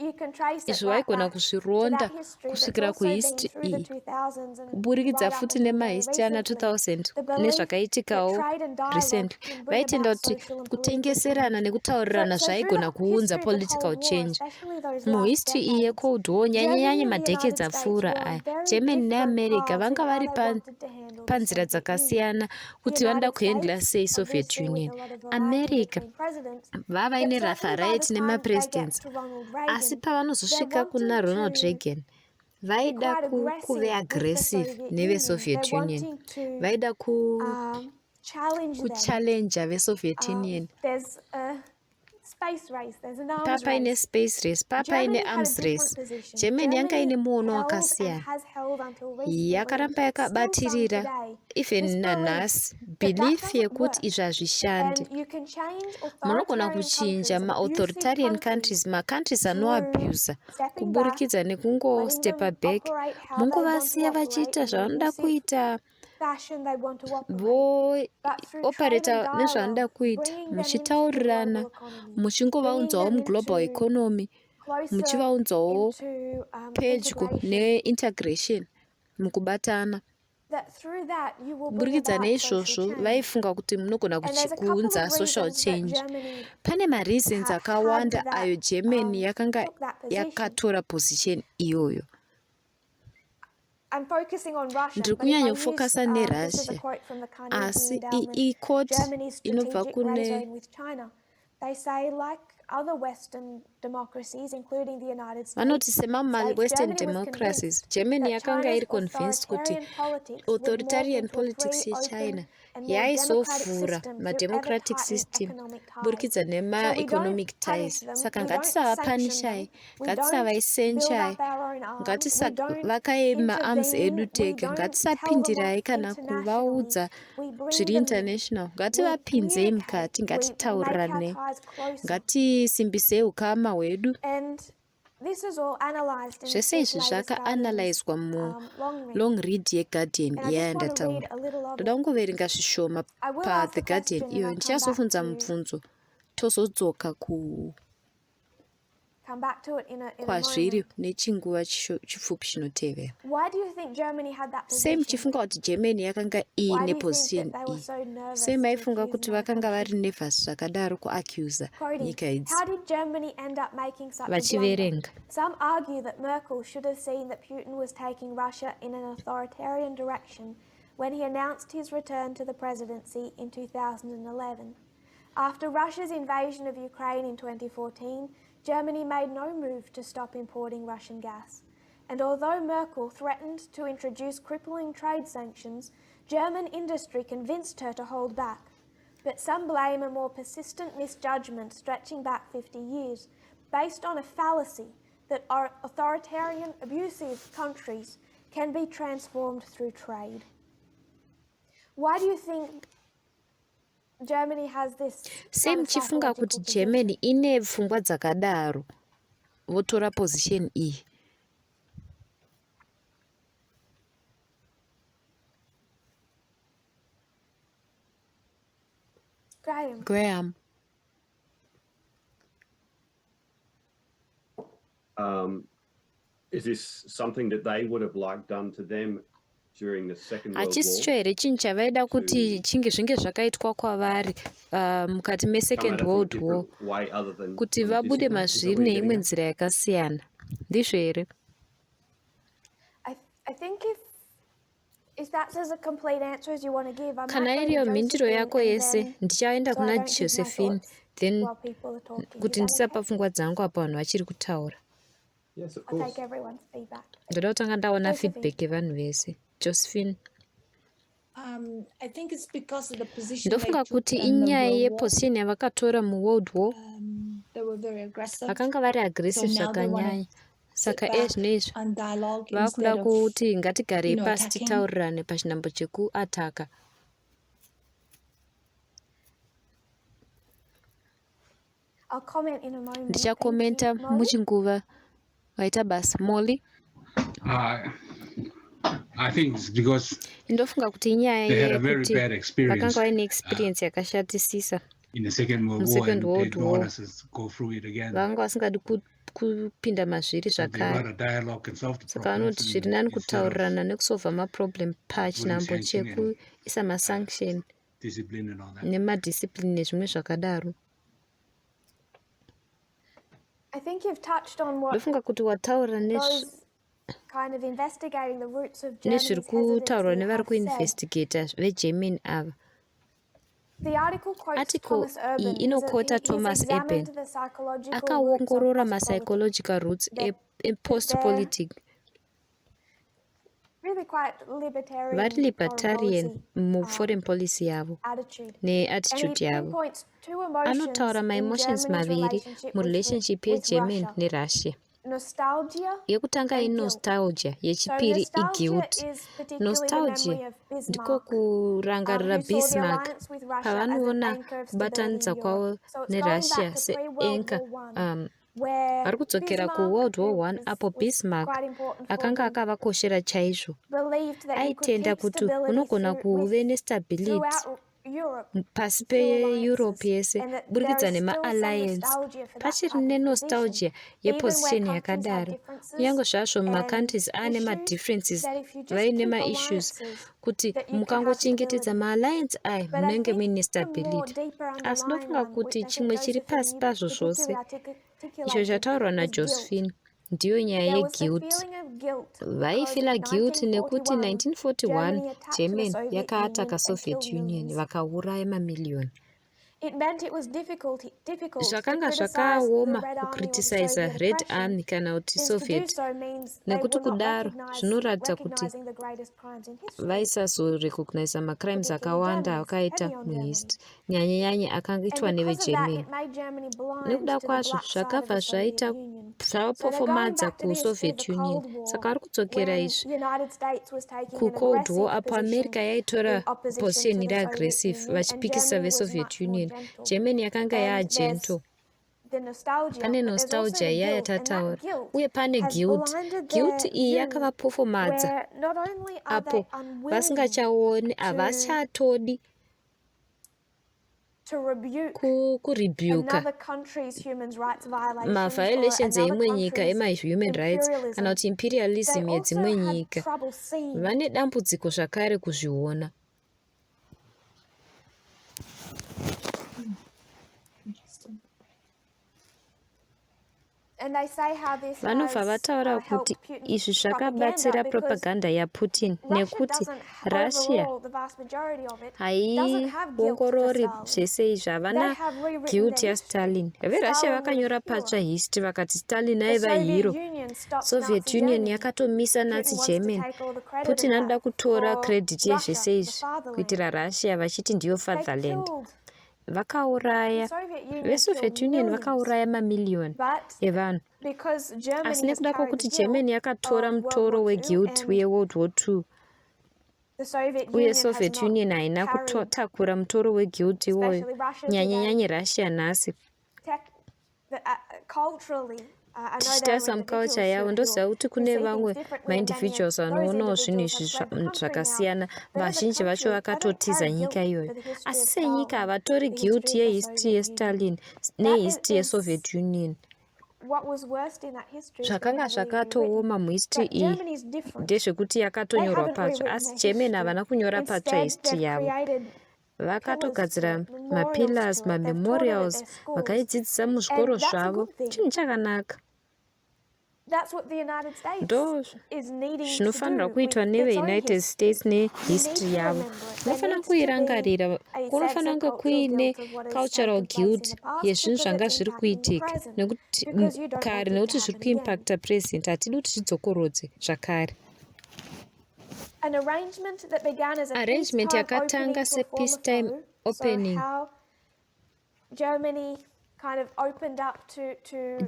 you can trace it izvo right vaigona back to kuzvironda that history, but it's kusvikira also been kuhistory through the iyi, 2000s and kuburikidza right up futi until very nemahistory ana recently. 2000 The belief that nezvakaitikawo trade and dialogue recently, can bring vaitenda about kuti social and political kutengeserana change. nekutaurirana So through zvaigona the kuunza history of the political Cold War, change. especially those last Muhistory iyi decades, yecold war nyanye Germany and the madhekedzi United States apfuura were on aya, very Germany different neAmerica paths vanga in how vari they wanted to handle the panzira Soviet Union. dzakasiyana The kuti vanoda United kuhandla States, sei Soviet obviously with Union. a lot of variety America between presidents, vava ine but certainly rafa by the right time they get nemapresidents, to Ronald asi Reagan, they pavanozosvika kuna wanted Ronald to Reagan be vaida quite kuve aggressive with the aggressive Soviet neve Union. Soviet They're Union, wanting to vaida challenge them. kuchallenja veSoviet Union. There's a space race, there's an arms Papaine race. space race, papaine Germany had a arms different race. position. Germany yanga ine muono held and wakasiyana, has held until recently, yakaramba still some yakabatirira today, even this nanhasi that belief doesn't yekuti work. izvi hazvishandi. And you can change Munogona authoritarian kuchinja countries, ma-authoritarian abusive countries, ma-countries through anoabusa stepping back, kuburikidza letting nekungostepa them back, operate how they want to munguvasiya operate vachiita in the zvavanoda abusive kuita, fashion they want to operate. But through trade and vopareta nezvavanoda dialogue, kuita, bringing them into the muchitaurirana, global economy, muchingovaudzawo bringing them muglobal into economy, closer muchivaudzawo into pedyo integration. neintegration, mukubatana. That through that you will bring Kuburikidza about social neizvozvo change. vaifunga kuti munogona And there's a couple kuunza of social reasons that change. Germany Pane mareasons had akawanda that, ayo Germany yakanga took that position. yakatora position iyoyo. I'm focusing on Russia, Ndiri but if I kunyanya use, kufokasa this is a neRussia, quote from the asi Carnegie iyi Endowment, quote Germany's inobva strategic gray kune zone with China. They say, like other Western democracies, including the United vanoti States, semama-Western Germany was democracies, convinced Germany that yakanga China's iri convinced kuti authoritarian politics would morph authoritarian into a politics free, open, yeChina and more democratic yaizovhura system through ever mademocratic tightening system economic ties. kuburikidza So we don't nema-economic punish ties. them, Saka we don't sanction ngatisavapanishai, them, we don't build ngatisavaisenchai, up our own arms, we don't ngatisavakaye ma-arms edu intervene, we tega, don't tell them off ngatisapindirai kana internationally, kuvaudza we bring zviri them in, international, we ngativapinzei communicate, mukati, we make our ngatitaurirane, ties closer. ngatisimbisei ukama hwedu. And this is all analysed in Zvese this izvi latest zvakaanalyswa long mulong read yeGuardian read. And I yaya just want to read ndataura. a little of Ndoda it. kungoverenga zvishoma I will ask paThe the Guardian question and iyoyo. I'll Ndichazobvunza mubvunzo tozodzoka come back to it in a kwazviri moment. nechinguva chipfupi chinotevera. Why do you think Germany had that Sei position? muchifunga kuti Germany yakanga Why do you iine think position that they were iyi? so nervous Sei to maifunga accuse kuti another vakanga country? vari nervous zvakadaro kuaccusa Quoting, nyika idzi? how did Germany end up making such a blunder? Vachiverenga. Some argue that Merkel should have seen that Putin was taking Russia in an authoritarian direction when he announced his return to the presidency in 2011. After Russia's invasion of Ukraine in 2014, Germany made no move to stop importing Russian gas. And although Merkel threatened to introduce crippling trade sanctions, German industry convinced her to hold back. But some blame a more persistent misjudgment stretching back 50 years, based on a fallacy that our authoritarian, abusive countries can be transformed through trade. Why do you think Germany has this Sei muchifunga kuti Germany ine pfungwa dzakadaro votora position iyi? Graham. Is this something that they would have liked done to them during the Second World hachisicho War. here chinhu chavaida kuti chinge zvinge zvakaitwa kwavari mukati mesecond world war kuti vabude mazviri neimwe nzira yakasiyana, ndizvo here? I think if that's as a complete answer as you want to give, I Kana might go iriyo to mhinduro Josephine yako and yese then ndichaenda so I kuna don't give my Josephine thoughts then while people are talking. kuti Is that ndisapa okay? pfungwa dzangu apa vanhu vachiri kutaura. Yes, of I'll course. take everyone's feedback. Ndoda kutanga ndaona Josephine. feedback yevanhu vese. Josephine, I think it's because of the position ndofunga they took kuti in the inyaya World War. yeposition yavakatora muworld war They were very aggressive. vakanga vari aggressive So now they wanna zvakanyanya. Saka sit back zvinezvi and dialogue vakuda instead of, kuti ngatigarei pasi attacking. titaurirane pachinhambo chekuataka. I'll comment in a moment. Ndichakomenta Thank you. Molly? muchinguva. Waita basa. Molly? I think it's because Ndofunga kuti inyaya they had a very yekuti bad experience vakanga vaine experience yakashatisisa in the Second World War, Second and they World don't War. want us to go through it again. vanga vasingadi kupinda mazviri So they zvakare. rather dialogue and solve the Saka problems vanoti zviri nani instead of kutaurirana nekusovha maproblem pachinhambo sanction and, chekuisa masanction discipline and all that. nemadiscipline nezvimwe zvakadaro. I think you've touched on what Ndofunga kuti wataura those kind of investigating the roots of nezviri Germany's kutaurwa hesitancy nevari have said. kuinvestigata vegerman ava. The article quotes Article Thomas Urban. iyi inokota Thomas He's Urban. examined the psychological roots of Akaongorora post-politics. mapsychological roots That epost-politic. Really quite libertarian, Vari libertarian policy, muforeign policy yavo attitude. neattitude And he yavo. pinpoints two emotions Anotaura in maemotions Germany's maviri relationship murelationship with yegerman Russia. nerussia. Nostalgia Yekutanga and guilt. inostalgia, So yechipiri nostalgia iguilt. is particularly the Nostalgia memory of ndiko Bismarck, kurangarira who saw the Bismarck alliance with Russia as an pavanoona anchor of stability kubatanidza in kwavo Europe. So it's going nerussia back to pre-World seanchor War I, where vari kudzokera Bismarck, kuworld war who one apo was Bismarck quite important for akanga them, akavakoshera chaizvo. believed that you could Aitenda keep kuti stability unogona kuve nestability throughout Europe pasi through peeurope alliances, yese and that there kuburikidza is still some nemaalliance. nostalgia for that Pachiri type of nenostalgia position, even where yeposition countries have yakadaro. differences Kunyange zvazvo and mumacountries ane issues, madifferences that if you just vaine keep maissues alliances, kuti that you can have mukangochengetedza stability. maalliance aya But I munenge think muine the more stability. deeper Asi underlying ndofunga one, kuti which I chimwe think chiri pasi Josephine pazvo you zvose particularly icho articulated chataurwa was guilt. najosephine ndiyo nyaya There was the yeguilt. feeling of guilt because Vaifila guilt nekuti 1941 1941 Germany attacked the German Soviet yakaataka Union and Soviet killed Union millions. vakauraya mamiliyoni. It meant it was difficult to Zvakanga criticize the zvakaoma Red Army or the kukriticiza Soviet Red oppression, Army kana kuti since to do Soviet, so means they nekuti were not kudaro zvinoratidza kuti recognizing the greatest crimes in history. vaisazorecogniza macrimes Particularly akawanda Germany's, akaita heavy on Germany. muhistory nyanyanyanya akanga itwa And because of that, nevegerman. it made Germany blind Nekuda to the kwazvo black side of zvakabva the Soviet zvaita Union. zvavapofomadza kusoviet union. Saka vari kudzokera izvi kucold war apo america yaitora position iri aggressive vachipikisa vesoviet union. Germany yakanga yaagento. Pane nostalgia iya yatataura uye pane guilt. Guilt iyi yakavapofomadza apo vasingachaoni, havachatodi kurebuka maviolations eimwe nyika emahuman rights kana kuti imperialism yedzimwe nyika. Vane dambudziko zvakare kuzviona. Vanobva vataura kuti izvi zvakabatsira propaganda yaPutin nekuti Russia haiongorori zvese izvi, havana guilt yaStalin. VeRussia vakanyora patsva history vakati Stalin aiva hero. Soviet Union yakatomisa Nazi Germany. Putin anoda kutora credit yezvese izvi kuitira Russia vachiti ndiyo fatherland. Vakauraya veSoviet Union vakauraya mamiliyoni evanhu. Asi nekuda kwokuti Germany yakatora mutoro weguilt weWorld War II uye Soviet Union haina kutakura mutoro weguilt iwoyo, nyanyanyanya Russia nhasi tichitarisa muculture yavo ndoziva kuti kune vamwe maindividuals vanoonawo zvinhu izvi zvakasiyana. Vazhinji vacho vakatotiza nyika iyoyo, asi senyika havatori guilt yehistory yeStalin nehistory yeSoviet Union. what was worst in that history is zvakanga going to be zvakatooma muhistory But iyi Germany's different. ndezvekuti yakatonyorwa They haven't patsva rewritten asi their German history. havana kunyora patsva Instead, history they've yavo created vakatogadzira pillars to it, mapillars memorials to it. They've taught it at mamemorials their schools. vakaidzidzisa muzvikoro And that's a zvavo good thing. chinhu chakanaka That's what the United States ndo is needing to zvinofanira do kuitwa with its neveunited own States history. We need nehistory to yavo remember it. There munofanira needs to be kuirangarira a sense kunofanira of kunge cultural kuine guilt of what has cultural taken place in guilt the past yezvinhu because zvanga it's zviri impacting the kuitika present. nekuti Because you don't kare want it nekuti to zviri happen again. kuimpacta present hatidi kuti zvidzokorodze zvakare An arrangement that began as a arrangement peacetime yakatanga opening to a former sepeacetime foe. opening So how Germany kind of opened up to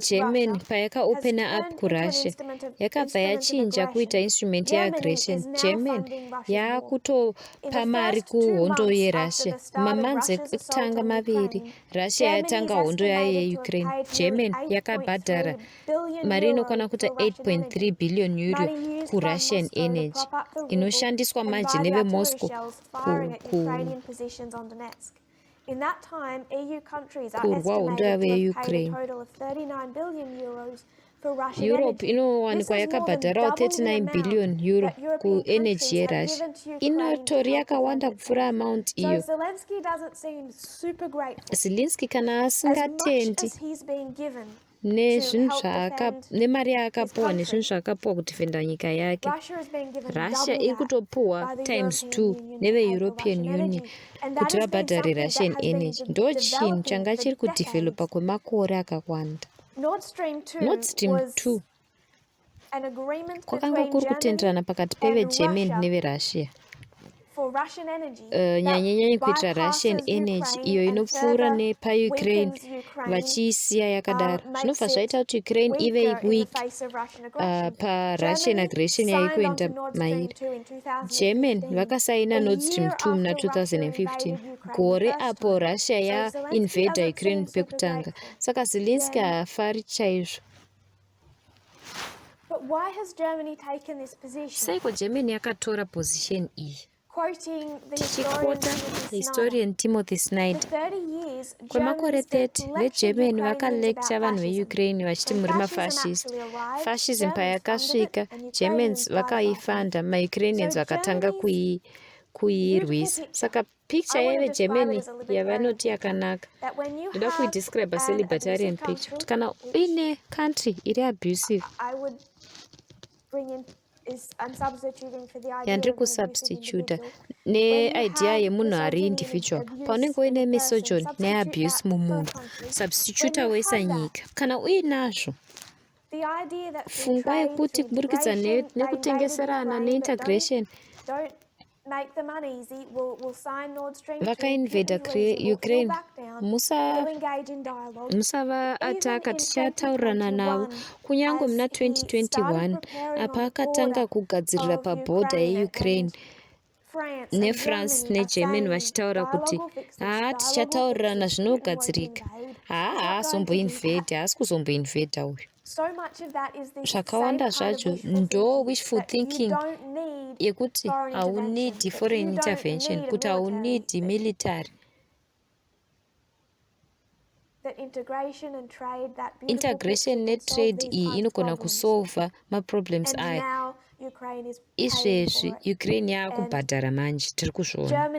German Russia payakaopena has up turned kurussia into an yakabva yachinja instrument of kuita aggression. instrument Germany yeaggression is now German funding Russia's war. In yakutopa the mari first 2 kuhondo months yerussia after the start of mumamanzi Russia's assault ekutanga on maviri Ukraine, russia Germany yatanga is hondo yayo estimated to have yeukraine paid German nearly yakabhadhara 8.3 billion mari euros inokwana kuita for Russian 8.3 energy. billion euro Money used by kurussian Moscow to energy prop up the ruble inoshandiswa and manje buy the artillery nevemoscow shells firing at Ukrainian positions on Donetsk. In that time, EU countries are kurwa hondo estimated yavo to have paid a yeukraine total of 39 billion euros for Russian Europe energy. inowanikwa This is more than yakabhadharawo double the 39 amount billion euro that European kuenergy countries have yerussia given to Ukraine to inotori help yakawanda defend kupfuura itself. amount So iyo Zelensky doesn't seem super grateful. Zelensky kana As much asingatendi as he's being given to nezvinhu help defend nemari his yaakapuwa nezvinhu country, zvakapuwa kudhifenda nyika yake Russia is being given russia double iri that kutopuwa by the times European 2 Union to pay for neve-european Russian union energy. And that kuti has been vabhadhare something that russian has been energy ndo chinhu developing changa for chiri kudhivhelopa decades. kwemakore akawanda Nord Stream 2 nord stream was 2 an agreement kwakanga between kuri Germany kutenderana pakati and pevegerman Russia neverussia for Russian energy nyanyanyanya that kuitira russian bypasses energy Ukraine iyo and inopfuura further nepaukraine weakens Ukraine, vachiisiya yakadaro makes zvinobva zvaita it kuti ukraine ive weaker in the weak face of Russian aggression. parussian Germany aggression yairi signed kuenda onto Nord mairi Stream 2 in 2015. german vakasaina nord stream year 2 muna after Russia 2015 invaded Ukraine gore the first apo time. russia So Zelensky yainvhedha doesn't ukraine seem super pekutanga grateful. saka zelensky Then- haafari chaizvo But why has Germany taken this position? saiko germany yakatora position iyi Quoting the tichikwota historian Timothy Snyder, historian timothy snyder for 30 years, kwemakore Germany 30 vegerman vakalekcha vanhu veukraine vachiti muri mafascist fascism payakasvika germans vakaifanda maukrainians vakatanga kuirwisa saka picture yevegermany yavanoti yakanaka ndoda kuidescribe selibertarian picture kuti kana uine country iri abusive yandiri kusubstituta neidea yemunhu ari individual paunenge uine misogyny neabuse mumunhu substituta wesa nyika kana uinazvo pfungwa yekuti kuburikidza nekutengeserana neintegration vakainvhedha ukraine musavaataka tichataurirana navo kunyange muna 2021 apa akatanga kugadzirira pabhodha yeukraine nefrance negerman vachitaura kuti tichataurirana zvinogadzirika haazomboinvhedha haasi kuzomboinvhedha uyu zvakawanda zvacho ndo wishful thinking yekuti haunidi foreign intervention kuti haunidi military integration netrade iyi inogona kusolva maproblems ayo izvezvi ukraine yaakubhadhara manje tiri kuzviona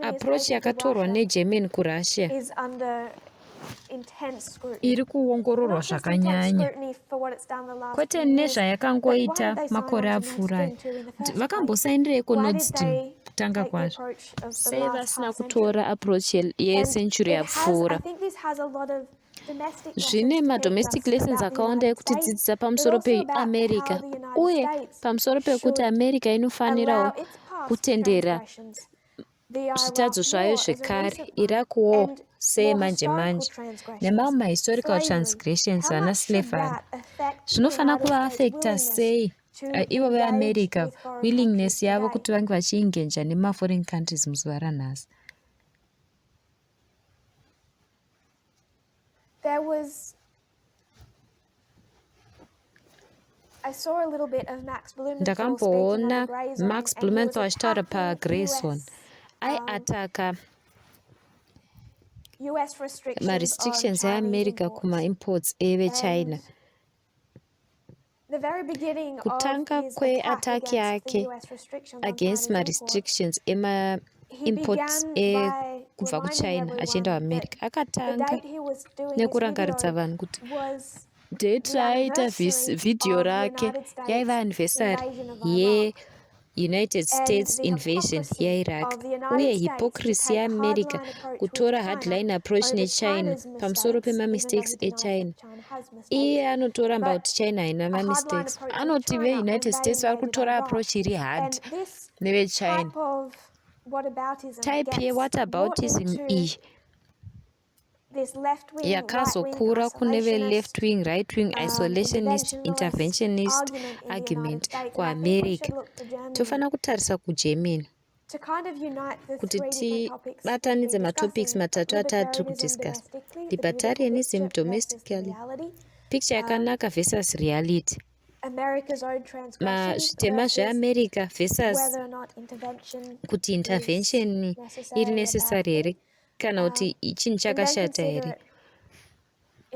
approach yakatorwa negerman kurussia iri kuongororwa zvakanyanya kwete nezvayakangoita makore apfuurayo vakambosainireiko nord stream kutanga kwazvo sei vasina kutora approach yecentury yapfuura zvine madomestic lessons akawanda ekutidzidzisa pamusoro peamerica uye pamusoro pekuti america inofanirawo kutendera zvitadzo zvayo zvekare iraq war semanje manje nemamwe mahistorical transgressions ana slavery zvinofanira kuvaafecta sei ivo veamerica willingness yavo kuti vange vachiingenja nemaforeign countries muzuva ranhasi. ndakamboona Max Blumenthal achitaura paGrayson aiataka US restrictions ma-restrictions on eAmerica Chinese kuma-imports eve-China. The very beginning Kutanga of his kwe-attack attack against the yake US restrictions on against Chinese imports, ma-restrictions he ema-imports began by kubva reminding kuChina achienda everyone kuAmerica. that the Akatanga date he was doing this nekurangaridza video vanhu kuti was date the raaita anniversary video of the rake United States yaiva anniversary invasion of Iraq. ye-United And States the invasion hypocrisy yeIraq, of the United uye States to hypocrisy take a yeAmerica hardline approach kutora with China hardline approach over neChina China's pamusoro mistakes, even though pema-mistakes he denies eChina. that China has mistakes. Iye anotoramba But kuti China haina a hardline ma-mistakes. approach with Anoti China ve-United when they States vari invaded kutora Iraq. approach iri hard And this neve-China. type of whataboutism Type gets brought ye-whataboutism into iyi this left-wing, yakazokura kune ve-left wing, right wing isolationist, interventionist argument kuAmerica. Tofana kutarisa kuGermany to kind of unite the kuti three different topics tibatanidze matopics discussing: matatu atari tiri libertarianism kudiscuss. domestically, the Libertarianism beautiful picture domestically, versus reality, picture yakanaka versus reality, America's own transgressions zvitema versus zveAmerica versus whether or not intervention kuti intervention is iri necessary or necessary bad here thing. kana kuti chinhu And then chakashata consider here. it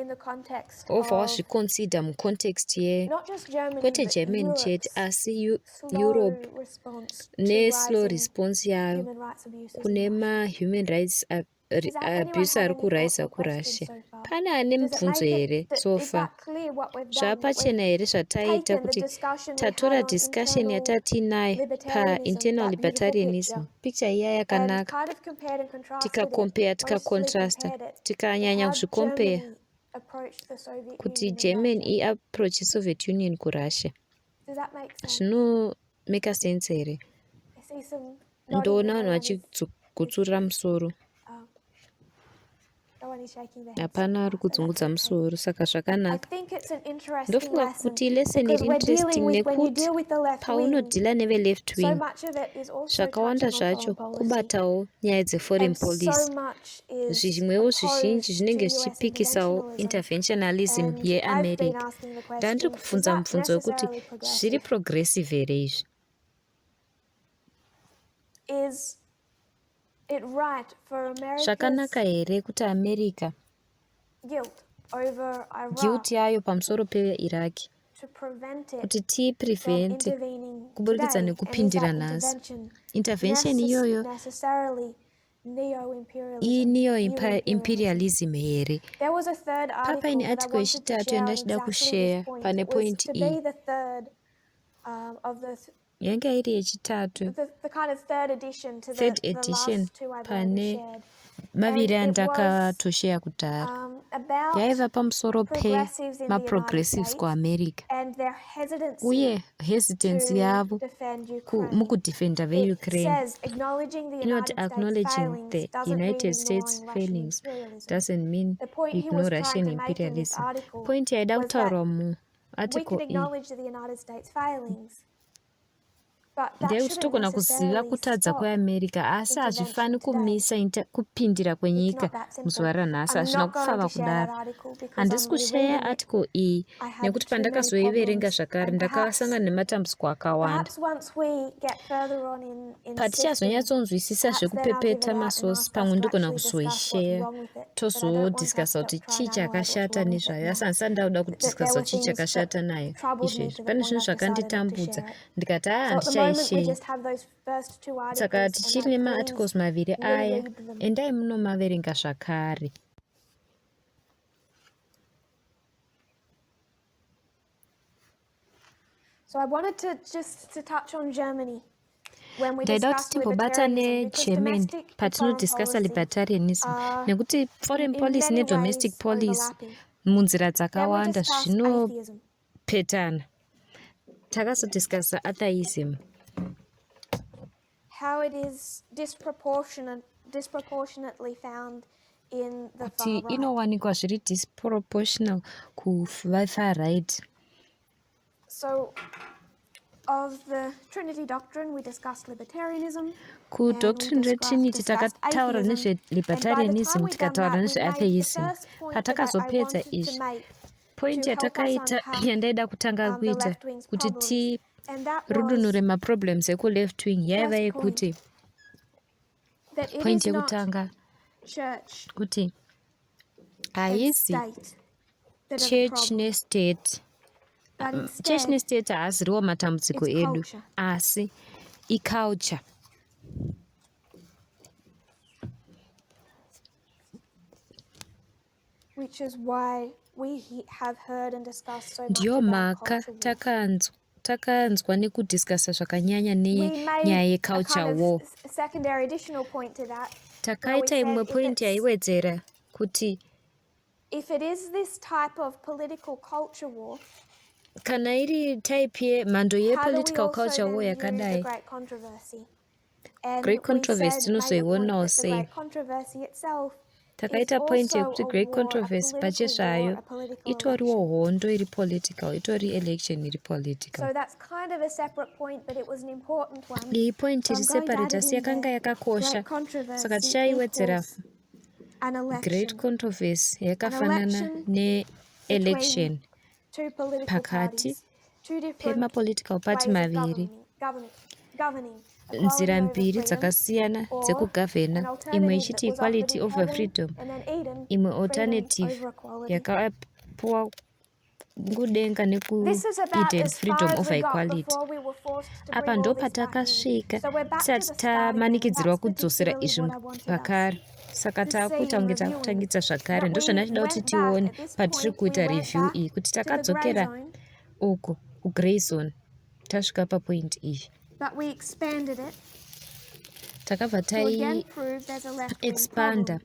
in the context Obva of wazviconsider mucontext not just Germany kwete but Germany chete Europe's asi slow Europe response to neslow rising response yayo human rights abuses in kune Russia. ma-human rights Does anyone abuse have ari any kuraisa thoughts or kuRussia. questions so far? Pane ane Does it mibvunzo make here it so is far? that clear what we've done? Zvapachena here zvataita Taken the kuti discussion we tatora had on discussion internal yatatinayo libertarianism, pa-internal that beautiful libertarianism, picture iya and yakanaka, kind of compared and contrasted tikacompare it, mostly tikacontrasta, compared it with tikanyanya how kuzvicompare Germany approached the Soviet kuti Union and Germany Russia. iapproach Soviet Union kuRussia. Does that make sense? Zvinomeka sense here? I see some nodding Ndoona that vanhu no one is, vachigutsurira musoro, no one is shaking their heads hapana ari so far, so kudzungudza that's okay. musoro, saka I zvakanaka. think it's an interesting Ndofunga lesson kuti lesson because iri we're dealing interesting with, when you nekuti deal with the left wing, paunodhila neve-left so wing much of it is also zvakawanda touching on zvacho foreign policy. kubatawo nyaya dzeforeign And policy. so much is Zvimwewo zvizhinji opposed zvinenge to US zvichipikisawo interventionalism And I've been yeAmerica. asking the Ndandiri question, is kubvunza that mubvunzo wekuti necessarily zviri progressive? progressive here izvi? Is it right for Zvakanaka America's here kuti America guilt over guilt Iraq yayo pamusoro peIraq to prevent it kuti from tiiprevente intervening kuburikidza today? And is nekupindira that nhasi. intervention Intervention iyoyo necessarily neo-imperialism? iyi New imperialism? imperialism here. There was a third Papaine article that I article wanted to yechitatu share on yandachida exactly kushare this point. pane It was point to iyi. be the third of Yanga iri yechitatu, the kind of third edition to third the edition last two I've already pane shared. maviri And it was andakatosheya kudhara. about Yaiva pamusoro progressives in the United pemaprogressives States kuAmerica and their hesitancy uye hesitancy to yavo defend Ukraine. mukudefenda It veUkraine. says acknowledging the Inoti United States acknowledging failings the doesn't mean United States ignoring Russian failings imperialism. doesn't mean The point he ignore was trying Russian to make in this imperialism. article Point yaida was that kutaurwa we muarticle can iyi acknowledge the United States failings, but that ndeyekuti shouldn't togona kuziva necessarily kutadza stop kweAmerica, asi hazvifani intervention today. kumisa kupindira It's kwenyika not that simple. muzuva ranhasi, I'm hazvina not going kufava to share that kudaro. article because Handisi on kushare rereading it, article iyi I had nekuti too many pandakazoiverenga problems. zvakare And ndakasangana nematambudziko akawanda. perhaps once we get further on in sifting, Patichazonyatsonzwisisa perhaps then I'll give zvekupepeta it out and masosi ask pamwe us to ndigona actually discuss what's kuzoishare wrong with it. But I don't want us tozodiscussa to kuti try chii and analyze what's chakashata wrong with it nezvayo, asi now. handisati ndauda That there kudiscussa were kuti chii things that chakashata nayo troubled me izvezvi. to the Pane point zvinhu I've decided not to zvakanditambudza share it. ndikati So at the moment we handichaishare. just have those first two Saka articles, and tichiri I'd nemaarticles please maviri aya, reread them. endai munomaverenga zvakare. So I wanted to just to touch on Germany when we Ndaida kuti discuss timbobata libertarianism, because neGermany domestic and foreign patinodiscussa policy libertarianism, are nekuti foreign in policy many nedomestic ways policy overlapping. munzira Then we dzakawanda discussed atheism, zvinopetana. Takazodiscussa atheism, how it is disproportionately found in the kuti far right. inowanikwa zviri disproportional kufar right. So of the Trinity doctrine, we discussed libertarianism. Kudoctrine reTrinity discussed takataura atheism. nezvelibertarianism, And by the time we'd done tikataura that, we made the nezveatheism. first point that I Patakazopedza wanted to izvi, make point to help us yatakaita unpack yandaida kutanga the kuita left wing's kuti problems. And that tirudunure was maproblems ekuleft wing yaiva first yekuti point, that it point is not yekutanga church kuti and haisi state that are the church problem, nestate. but Church instead nestate haasiriwo matambudziko it's edu, culture. asi iculture. Which is why we have heard and discussed so much Ndiyo about mhaka culture war. takanzwa nekudhiskasa zvakanyanya We nenyaya made a yeculture kind war. of secondary additional point to that. Takaita imwe point yaiwedzera kuti If it is this type of political culture war, kana iri type yemhando how do we yepolitical also culture war then view the yakadai, great controversy? And great we controversy said, made the point tinozoionawo that the sei. great controversy itself is Takaita point also yekuti a great war, a controversy political war, pachezvayo a political itoriwo election. hondo iri political, itori election iri political. So that's kind of a separate point, but it was an important one. Iyi point So iri I'm going to separate add it asi in yakanga there. yakakosha, Great saka controversy tichaiwedzera equals an great election. controversy An yakafanana election ne-election between two political pakati parties, two different pemapolitical party ways of maviri, governing, nzira equality over mbiri freedom, dzakasiyana or dzekugavhena, an imwe alternative ichiti that was offered equality in over heaven freedom, and then Eden, imwe freedom alternative over equality. yakapuwa ngudenga This is about nekueden as far freedom as over we got equality. before we were forced to Apa bring all ndo this back in. patakasvika So we're back to tisati the start again. tamanikidzirwa That's kudzosera particularly izvi what I wanted us pakare, saka to taakuita see in kunge reviewing takutangidza it. zvakare. That Ndo we zvandachida kuti went back tione at this patiri point, we kuita went review back iyi, kuti to the grey takadzokera zone, uku kugrey zone tasvika papoint iyi, but we expanded it takabva to again prove there's a left-wing expanda problem.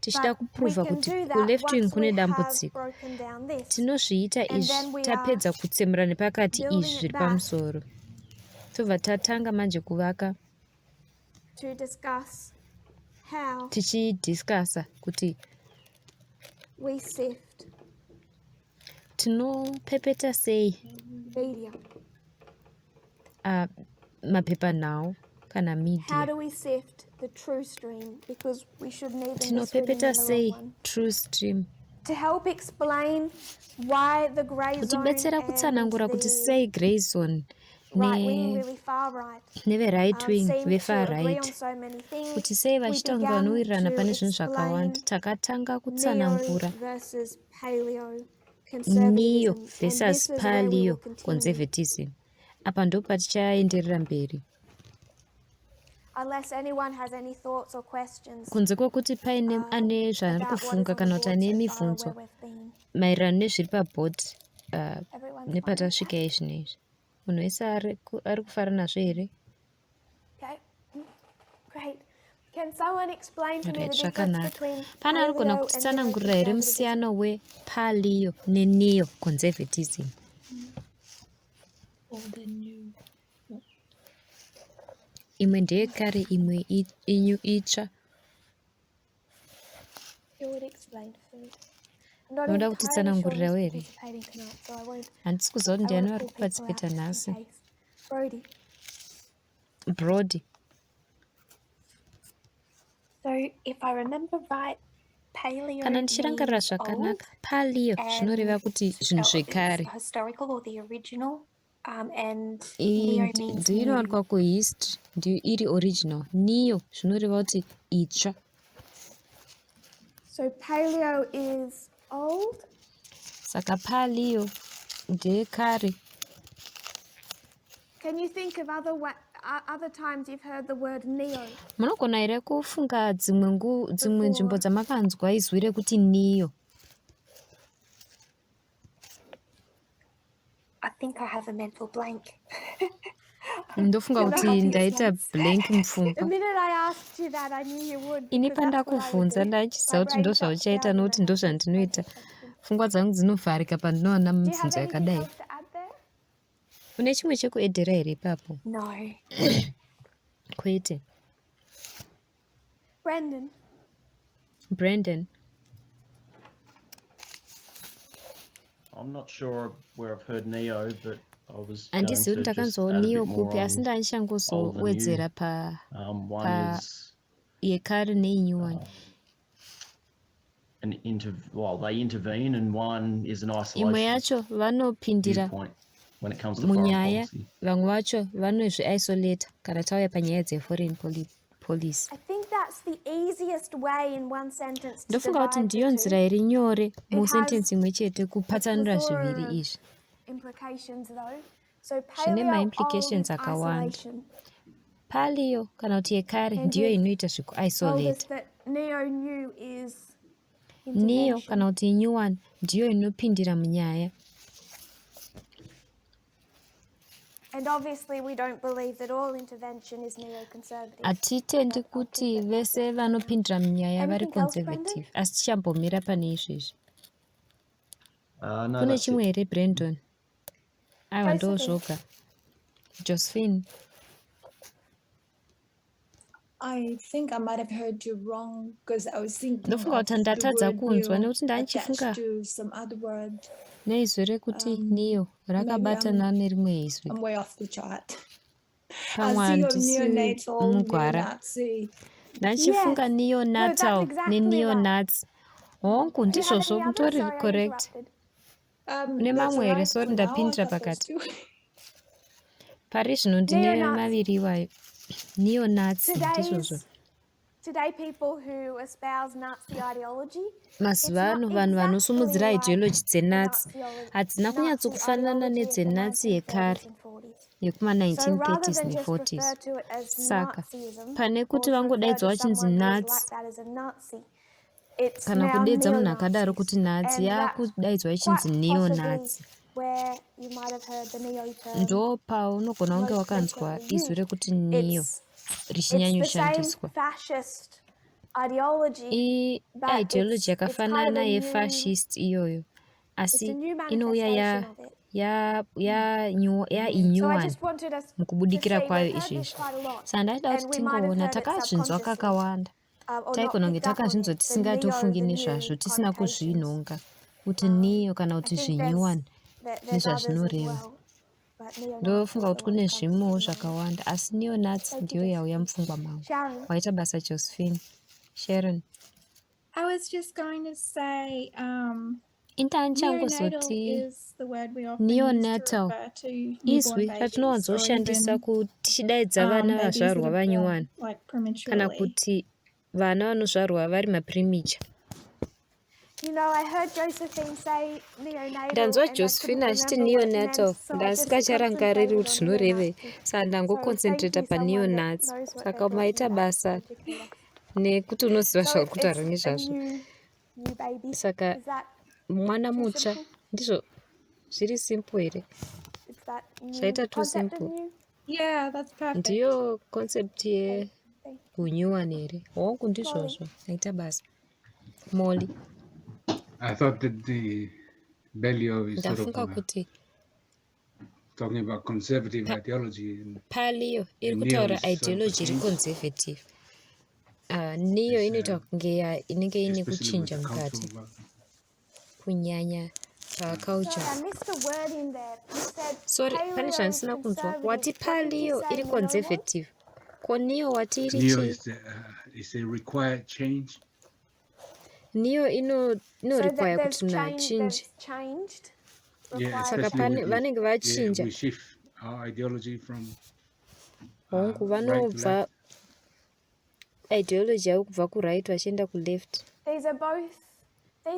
tichida But we kupruvha can kuti do that kuleft wing once kune we have dambudziko. broken down this, Tinozviita and izvi then we are tapedza kutsemura nepakati building izvi it zviri back pamusoro, tobva tatanga manje kuvaka to discuss how tichidhiskasa kuti we sift tinopepeta sei media. mapepanhau kana How media, do we sift the true stream? Because we shouldn't even be swimming in tinopepeta the wrong sei one. true stream, To help explain why the grey zone kutibetsera and kutsanangura kuti the sei grey zone right wing, really far right, neve-right wing seem to vefa agree on right, so many things. kuti sei We vachita kunge began vanowirirana to pane zvinhu explain zvakawanda. Takatanga neo kutsanangura versus paleo neo conservatism, and versus this is where we will paleo continue. conservatism. Apa ndo patichaenderera mberi, Unless anyone has any thoughts or questions kunze kwokuti paine ane zvaari about what is kufunga on the kana kuti board ane so far, mibvunzo where we've been. maererano nezviri pabhod Everyone's fine with nepatasvika that? izvinezvi. Munhu wese ari kufara nazvo here? Okay, great. Can someone explain to me the Right, difference zvakanaka. between Pana anogona paleo and kutitsanangurira here neoconservatism? musiyano wepaleo neneo conservatism. Imwe ndeyekare, imwe itsva. It would explain food. I'm not Unoda entirely kutitsanangurira sure here? who's participating tonight, so I won't. Handisi kuziva kuti I ndiani won't vari pull people out kupatisipeta just in nhasi. case. Brody. Brody. So if I remember right, paleo Kana ndichirangarira means zvakanaka, old, paleo zvinoreva and kuti zvinhu it's zvekare. historical or the original, and Iyi neo means ndiyo new. inowanikwa kuhistory, ndiyo iri original. Neo zvinoreva kuti itsva. So paleo is old. Saka paleo ndeyekare. Can you think of other times you've heard the word neo? Munogona here kufunga dzimwe nzvimbo dzamakanzwa izwi rekuti neo? I think I have a mental blank. Ndofunga kuti ndaita blank The mupfungwa. minute I asked you that, I knew you would. Ini because that's what I would pandakuvhunza do. ndachiziva My kuti brain ndo shuts zvauchaita down nokuti and ndo I have to zvandinoita. focus. Pfungwa dzangu dzinovharika pandinoona Do you have mibvunzo anything yakadai. else to add there? Une chimwe chekuedhera here ipapo? No. Kwete. Brandon. I'm not sure where I've heard neo, but I was going Handisi kuti to just ndakanzwawo add a bit neo more kupi, asi on ndandishangozowedzera pa one is yekare neinyuwani. they intervene, and one is an Imwe isolation yacho vanopindira viewpoint when it comes to foreign munyaya, policy. vamwe vacho vanozviisolata kana tauya panyaya dzeforeign policy. I think that's the easiest easiest way in one sentence to ndofunga kuti divide ndiyo the nzira two. iri nyore It musentensi has imwe chete a kupatsanura plethora zviviri of izvi implications though. So zvine paleo old maimplications is akawanda. isolation. Paleo kana kuti yekare And ndiyo you've inoita told us zvekuisolate. that neo-new is Neo intervention. kana kuti new one ndiyo inopindira munyaya. And obviously we don't believe that all intervention is neoconservative. Hatitendi kuti vese vanopindira munyaya vari Anything else, conservative, asi tichambomira pane izvezvi. No, Kune that's chimwe it. here Brandon? Aiwa Josephine. ndozvoga. Josephine. I think I might have heard you wrong because I was thinking Ndofunga of kuti the ndatadza word kunzwa neo nekuti ndanichifunga attached to some other word. neizwi rekuti neo Maybe rakabatana nerimwe izwi. I'm way off the chart. Pamwe I see your handisi neonatal, mugwara. neo-Nazi. Ndanichifunga Yes. No, neonatal that's exactly neneo-nuts. Hongu Do you have ndizvozvo any others? mutori Sorry, I correct. interrupted. Une That's mamwe all here, right sorry for now, I ndapindira thought those pakati. two. Pari zvino ndine Neo-Nazi. maviri iwayo. Neo-nuts ndizvozvo. Today people who espouse Nazi ideology, Mazuva ano it's not vanhu vanosumudzira exactly ideology like dzenuts Nazi hadzina kunyatsokufanana ideology of the nedzenuts yekare 1930s and 40s. yekuma So rather 1930s than just ne40s. refer to it as Saka Nazism, pane kuti or to refer vangodaidzwa to vachinzi someone who was nuts like that as a Nazi, it's kana now kudedza munhu akadaro neo-Nazis. kuti nuts And that's yaakudaidzwa quite vachinzi possibly neo-nuts. where you might have heard the neo term Ndo paunogona kunge most wakanzwa frequently izwi used. rekuti neo It's the same richinyanyoshandiswa. fascist ideology, but Ideology it's kind of yakafanana a new, yefascist iyoyo it's a asi new inouya manifestation of it. So I yainyuwani just wanted us to mukubudikira see, kwayo we've heard this izvezvi. quite a lot, Saka ndaida kuti and we might have tingoona heard it takazvinzwa subconsciously, kakawanda. or Taigona not kunge picked up on takazvinzwa it, the neo, tisingatofungi the nezvazvo new tisina connotations. kuzvinonga kuti neo kana I kuti think zvinyuwani there's others as nezvazvinoreva. well, but neo-Nazi Ndofunga is kuti the one kune that comes to zvimwewo mind. zvakawanda asi neo-nuts Thank you, ndiyo yauya Josephine. mupfungwa mangu. Sharon. Waita basa Josephine. Sharon. I was just going to say, Indani neonatal changozoti is the word we often use to neonatal refer to newborn izwi babies or ratinowanzoshandisa even kuti tichidaidza vana babies that vazvarwa are vanyuwani born like kana prematurely. kuti vana vanozvarwa vari mapremature. You know, I heard Josephine say neonatal, Ndanzwa and I Josephine couldn't achiti remember what it neonatal meant, so I just ndasingacharangariri kuti concentrated on zvinorevei neo-Nazi. saka So ndangoconcentrata thank you, someone that paneonuts. knows what Saka they're maita talking about basa in particular. nekuti unoziva So zvakutaura it's a nezvazvo. new baby. Saka Is that mwana too mutsva simple? ndizvo zviri simple here. It's that new Zvaita too concept of simple. new? Yeah, that's perfect. Ndiyo concept Thank you. yehunyuwani here. Hongu ndizvozvo. Maita basa. Molly. I thought that the Bellio is sort Ndafunga of kuti talking about conservative ideology. And paleo iri neo kutaura is sort of ideology iri change, conservative. Neo is, inoita kunge inenge ine especially with kuchinja the mukati cultural kunyanya paculture. Sorry, I missed a word in there. You said Sorry, pane paleo is zvandisina kunzwa. conservative. Wati What did you paleo say iri neo was? conservative. Ko neo wati iri Neo chii? is a required change. Neo So inorequire there's kuti munhu achinje. changed. Yeah, Required Saka especially with vanenge vachinja. we shift our ideology from Hongu right to vanobva left. ideology yavo kubva kuright vachienda kuleft. These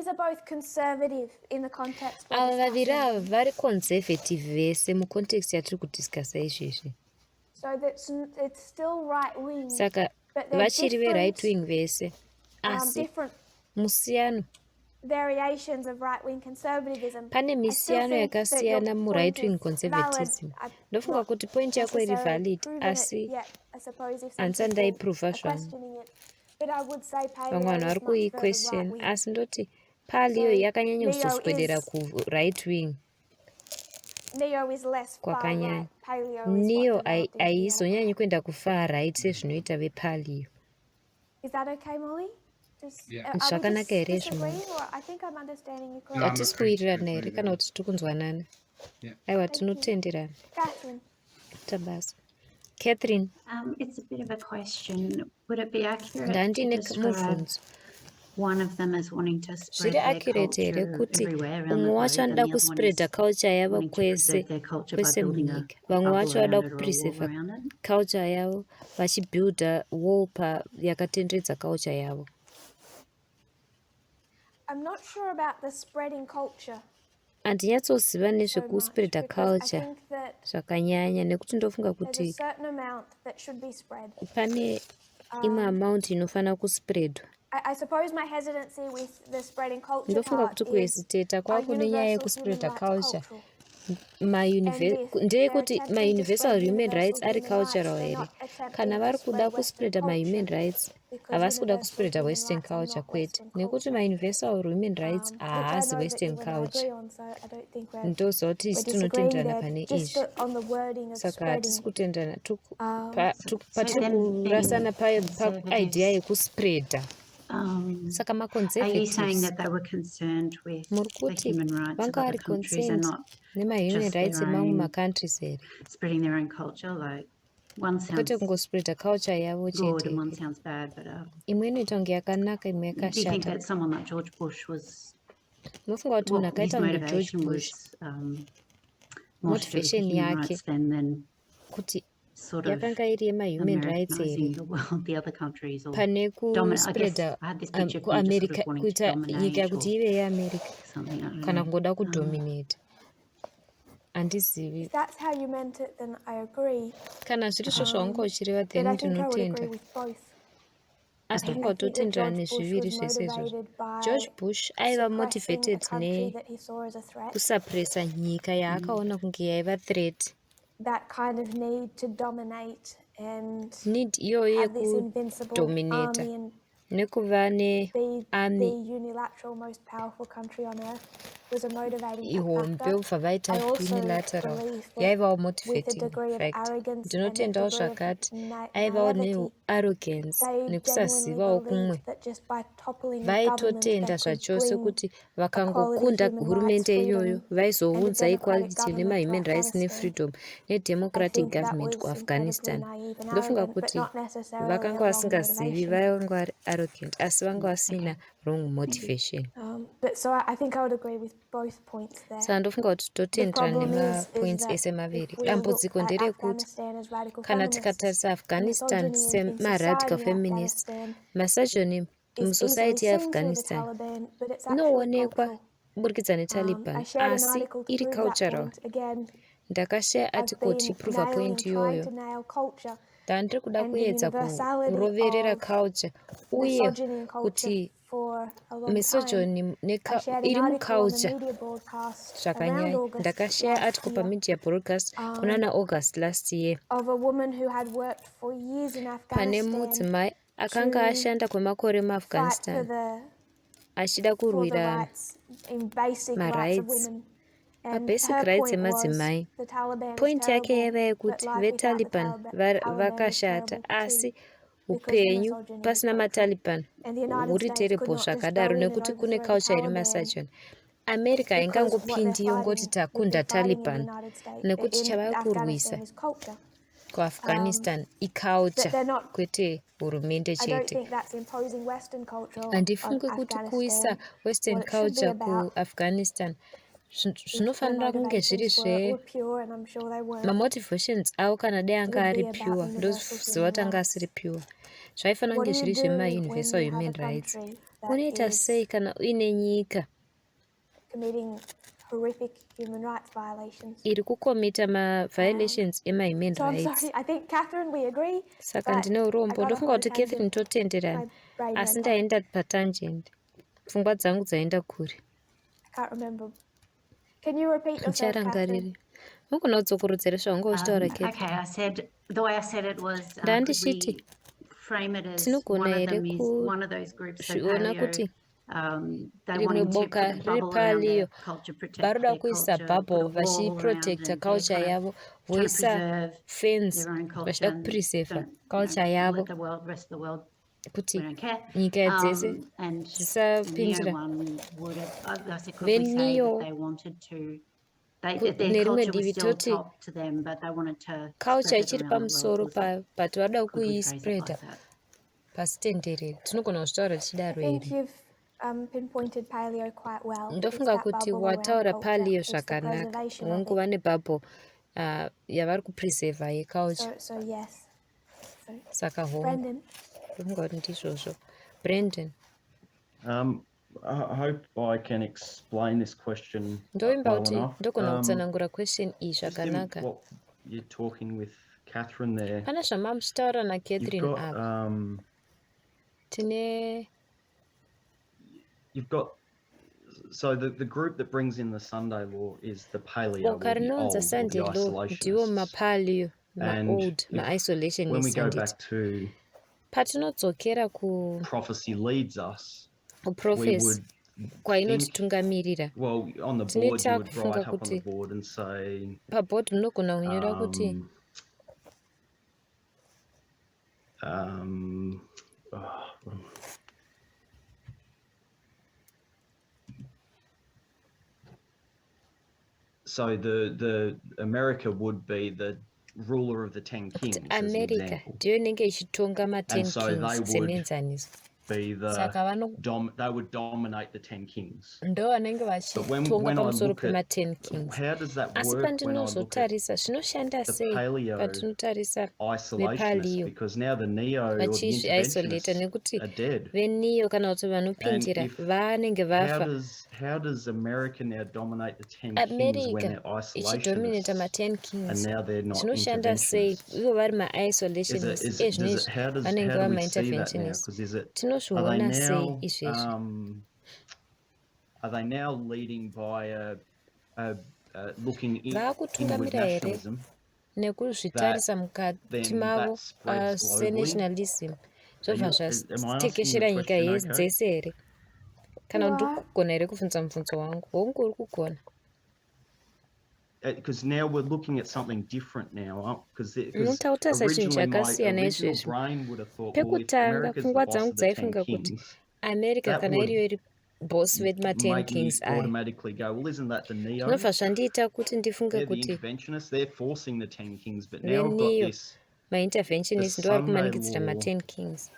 are both conservative in the context we're Ava vaviri discussing. ava vari conservative vese mucontext yatiri kudiscasa izvezvi. So it's still right wing. Saka but they're vachiri ve-right different, wing vese asi different musiyano variations of right wing conservatism. pane I still misiyano think that your yakasiyana point mu-right wing is conservatism. valid. Ndofunga Not kuti point yako iri necessarily valid proven asi it yet. I suppose if some handisa people ndaiprova are zvangu. questioning it. But I would say Vamwe paleo vanhu is vari much further right kuiquestion wing. asi ndoti paleo So yakanyanya neo kuzoswedera is ku-right wing less far kwakanyanya. right. Paleo is Neo what developed into the other. haizonyanyi kuenda kufar right sezvinoita vepaleo. Is that okay, Molly? Yeah. Are we Zvakanaka here disagreeing, zvimwe. or I think I'm understanding you No, correctly. I'm Hatisi agreeing. kuwirirana here Agreeing. kana kuti tiri kunzwanana. Yeah. Aiwa Thank you. tinotenderana. Catherine. Tabasa. Catherine, It's a bit of a question. Would it be accurate ndandine to describe mubvunzo. one of them as wanting to spread Zviri their accurate here culture kuti everywhere around the umwe globe, wacho and anoda the other one kuspreada is culture yavo wanting to kwese preserve their culture by kwese building a munyika. Vamwe bubble vacho vada around it or a wall kupreserva around it? culture yavo vachibuilda wall yakatenderedza culture yavo. I'm not sure about the spreading culture handinyatsiziva so much nezvekuspreada because I culture think that zvakanyanya nekuti ndofunga there's a kuti certain amount that should be spread. pane imwe amount inofanira kuspreadwa. I suppose my hesitancy with the spreading culture Ndofunga part kuti is kuhesitata our kwako nenyaya universal human yekuspreada rights culture cultural. And if they're ndeyekuti attempting to mauniversal spread human universal rights ari human rights, cultural they're here not attempting kana to vari spread kuda Western kuspreada mahuman culture rights because havasi kuda universal kuspreada human western rights are culture not kwete Western nekuti culture. mauniversal human rights Which I haasi know that western you and I culture. agree on, so I don't think Ndoziva kuti we're isi disagreeing tinotenderana there. pane Just izvi on the wording of saka spreading. hatisi kutendana So patiri then, kurasana so that paidea is, yekuspreada. Saka are you saying maconservatives that they were concerned with muri the kuti human rights of vanga other vari countries and concerned not nemahuman just rights their emamwe own, macountries here, spreading their own culture? Like one kwete sounds kungospreada culture yavo good chete. and one sounds bad, but Imwe inoita kunge yakanaka imwe do you think yakashata. that someone like George Bush was, Unofunga kuti munhu what his akaita kunge George motivation Bush was more to do with the motivation human yake rights than kuti sort of yakanga iri yemahuman rights here Americanizing the world, the other countries, or pane I guess kuspreada I had this picture of him just sort kuamerica of wanting to kuita nyika dominate kuti or ive yeamerica something, I don't kana know. kungoda kudominate. Handizivi If that's how you meant it, then I agree. kana zviri izvo zvawanga uchireva But then I think I would ndinotenda, agree with both. asi I ndofunga think that kutotenderana George Bush nezviviri was zvese izvozvo. motivated by George Bush aiva suppressing a motivated country that he saw as a threat. nekusapresa nyika yaakaona kunge yaiva threat. That kind of need to dominate and Need iyoyo have this invincible yekudominata army and nekuva be the nearmy unilateral most powerful country on earth was a motivating ihombe factor. kubva vaita I also unilateral believe that yaivawo with a motivating degree of fact. arrogance and a Ndinotendawo degree of zvakati aivawo naivety, nearrogance they genuinely nekusazivawo kumwe. believed that just by toppling a government Vaitotenda they could zvachose bring kuti equality, vakangokunda human rights, hurumende iyoyo freedom, and a vaizounza democratic equality government to nemahuman rights Afghanistan. nefreedom I nedemocratic think that government was incredibly kuafghanistan. naive and Ndofunga arrogant, but kuti not necessarily vakanga a wrong vasingazivi, motivation. vanga vari arrogant asi vanga vasina wrong motivation. But so I think I would agree with both points there. Saka ndofunga kuti The totendera problem is nemapoints that ese maviri. if we look Dambudziko at nderekuti Afghanistan as radical kana feminists, tikatarisa afghanistan misogyny in semaradical society in feminists, Afghanistan misogyny is easily musociety seen through the yeafghanistan Taliban, but it's actually inoonekwa cultural. kuburikidza I netaliban shared an asi article to iri prove that cultural. point. Again, Ndakashare I've article been tichiprova nailing, point trying iyoyo. to nail culture Ndandiri kuda and the kuedza universality kuroverera of culture uye misogyny in culture kuti for a long time. misogyny I shared an iri article on the muculture media broadcast around zvakanyanya. August Ndakashare last article year pamedia broadcast kunana august last year of a woman who had worked for years in pane Afghanistan mudzimai akanga ashanda kwemakore fight for muafghanistan achida the kurwira rights, in basic rights of marights women. And pabasic her rights point was emadzimai. the Taliban is Point yake terrible, yaiva but yekuti life without the vetaliban Taliban is vakashata terrible asi too, because the upenyu misogyny is pasina cultural. mataliban And the United huri States could terrible not just zvakadaro go in and nekuti kune overthrow the culture iri Taliban masogyny. America because what they're haingangopindi yongoti fighting, takunda would be fighting in the taliban United States, nekuti in chavari Afghanistan kurwisa is culture. kuafghanistan But iculture they're not. kwete hurumende I don't chete. think that's imposing Western culture on Handifungi kuti kuisa Afghanistan. western What it should be culture about, kuafghanistan if their zvinofanira kunge zviri motivations were pure, and I'm sure they were, mamotivations avo kana dai anga would ari be about pure, universal ndoziva human kuti anga rights. asiri pure. Zvaifanira What kunge do you zviri do when zvemauniversal you have a human rights. country that Unoita sei is kana uine nyika committing horrific human rights violations? iri kukomita maviolations emahuman So I'm rights. sorry, I think Catherine, we agree, Saka but ndine I urombo. got off Ndofunga on a kuti Catherine tangent. totenderana My brain asi went off. ndaenda patangent, pfungwa dzangu dzaenda kure. I can't remember. Can you repeat yourself, Catherine? Ndicharangarire. Mugona kudzokorodzera zvawanga uchitaura Okay, Catherine. I said, the way I said it was, could Ndandichiti we frame it as tinogona one of here them is one of those groups, so kuzviona paleo, kuti they're rimwe wanting to boka put a riri bubble around their paleo culture, protect varoda their kuisa culture, put a bubble wall around vachiprotecta it. They're culture kind of yavo, trying to voisa preserve fence their own culture vachida and kupreserva don't, culture yavo let the rest of the world, we kuti don't care. nyika dzese And the Neo dzisapindira. one would have, I said, could we say that Venio they wanted to, their nerimwe culture was divi still toti top to them, but they wanted to culture spread it ichiri around the world. pamusoro Was that, but vada could we phrase it kuispreada like that? pasi tenderere. Tinogona kuzvitaura I tichidaro think here. you've pinpointed paleo quite well. It's Ndofunga that kuti bubble around wataura culture. paleo It's the zvakanaka. preservation of Munguva it. nebubble yavari kupreserva yeculture. So yes. So, Saka hongu Brendan. ndofunga kuti ndizvozvo. Brendan. I hope I can explain this question ndoimba well kuti enough. ndogona kutsanangura question iyi Just in zvakanaka. what you're talking with Catherine there, Pana zvamamuchitaura you've naCatherine got apa. you've got so the group that brings in the Sunday law is the paleo or boka the rinounza old or the Sunday law ndiwo isolationists. mapaleo, And maold, when we maisolationist go handiti. back to Patinodzokera prophecy leads us, we kuprofesi would kwainotitungamirira, well, on the board tinoita you would kufunga write up on the kuti board and say pabhodhi munogona kunyora kuti so the America would be the ruler of the 10 kings kuti as an America example. ndiyo inenge ichitonga ma-10 And so they kings would semienzaniso. be Saka they would dominate the 10 kings. ndo vanenge But vachitonga when I pamusoro look at pema-10 kings. how does that Asi work when I look at pandinozotarisa zvinoshanda the sei paleo patinotarisa isolationists, vepaleo because now the neo or the vachizviisolata interventionists nekuti are dead. veneo kana kuti vanopindira And vanenge vafa. how does America now dominate the 10 kings when America they're ichidominata isolationists ma-10 and kings now they're not zvinoshanda sei interventionists? ivo vari ma-isolationist ezvinezvi vanenge How do we see that now? vama-interventionist. Because are they Tinozviona sei now izvezvi. are they now leading by a looking inward Vaakutungamira here nationalism nekuzvitarisa mukati then mavo that spreads globally? senationalism zvobva Am I asking the zvatekeshera nyika question okay? dzese here. Kana ndiri kugona here kubvunza mubvunzo wangu hongu uri kugona. Because now we're looking at something different now. Because Unotaurisa chinhu originally my chakasiyana original izvezvi. brain would have thought, well, if Pekutanga America's the pfungwa boss dzangu of the 10 dzaifunga kuti kings, America that kana would iriyo iri boss vema-10 make me kings aya. automatically go, well, isn't that the neo? Zvinobva zvandiita kuti ndifunge They're the kuti interventionists. They're forcing the 10 kings, but now we've got veneo this ma-interventionist ndo vari kumanikidzira ma-10 kings.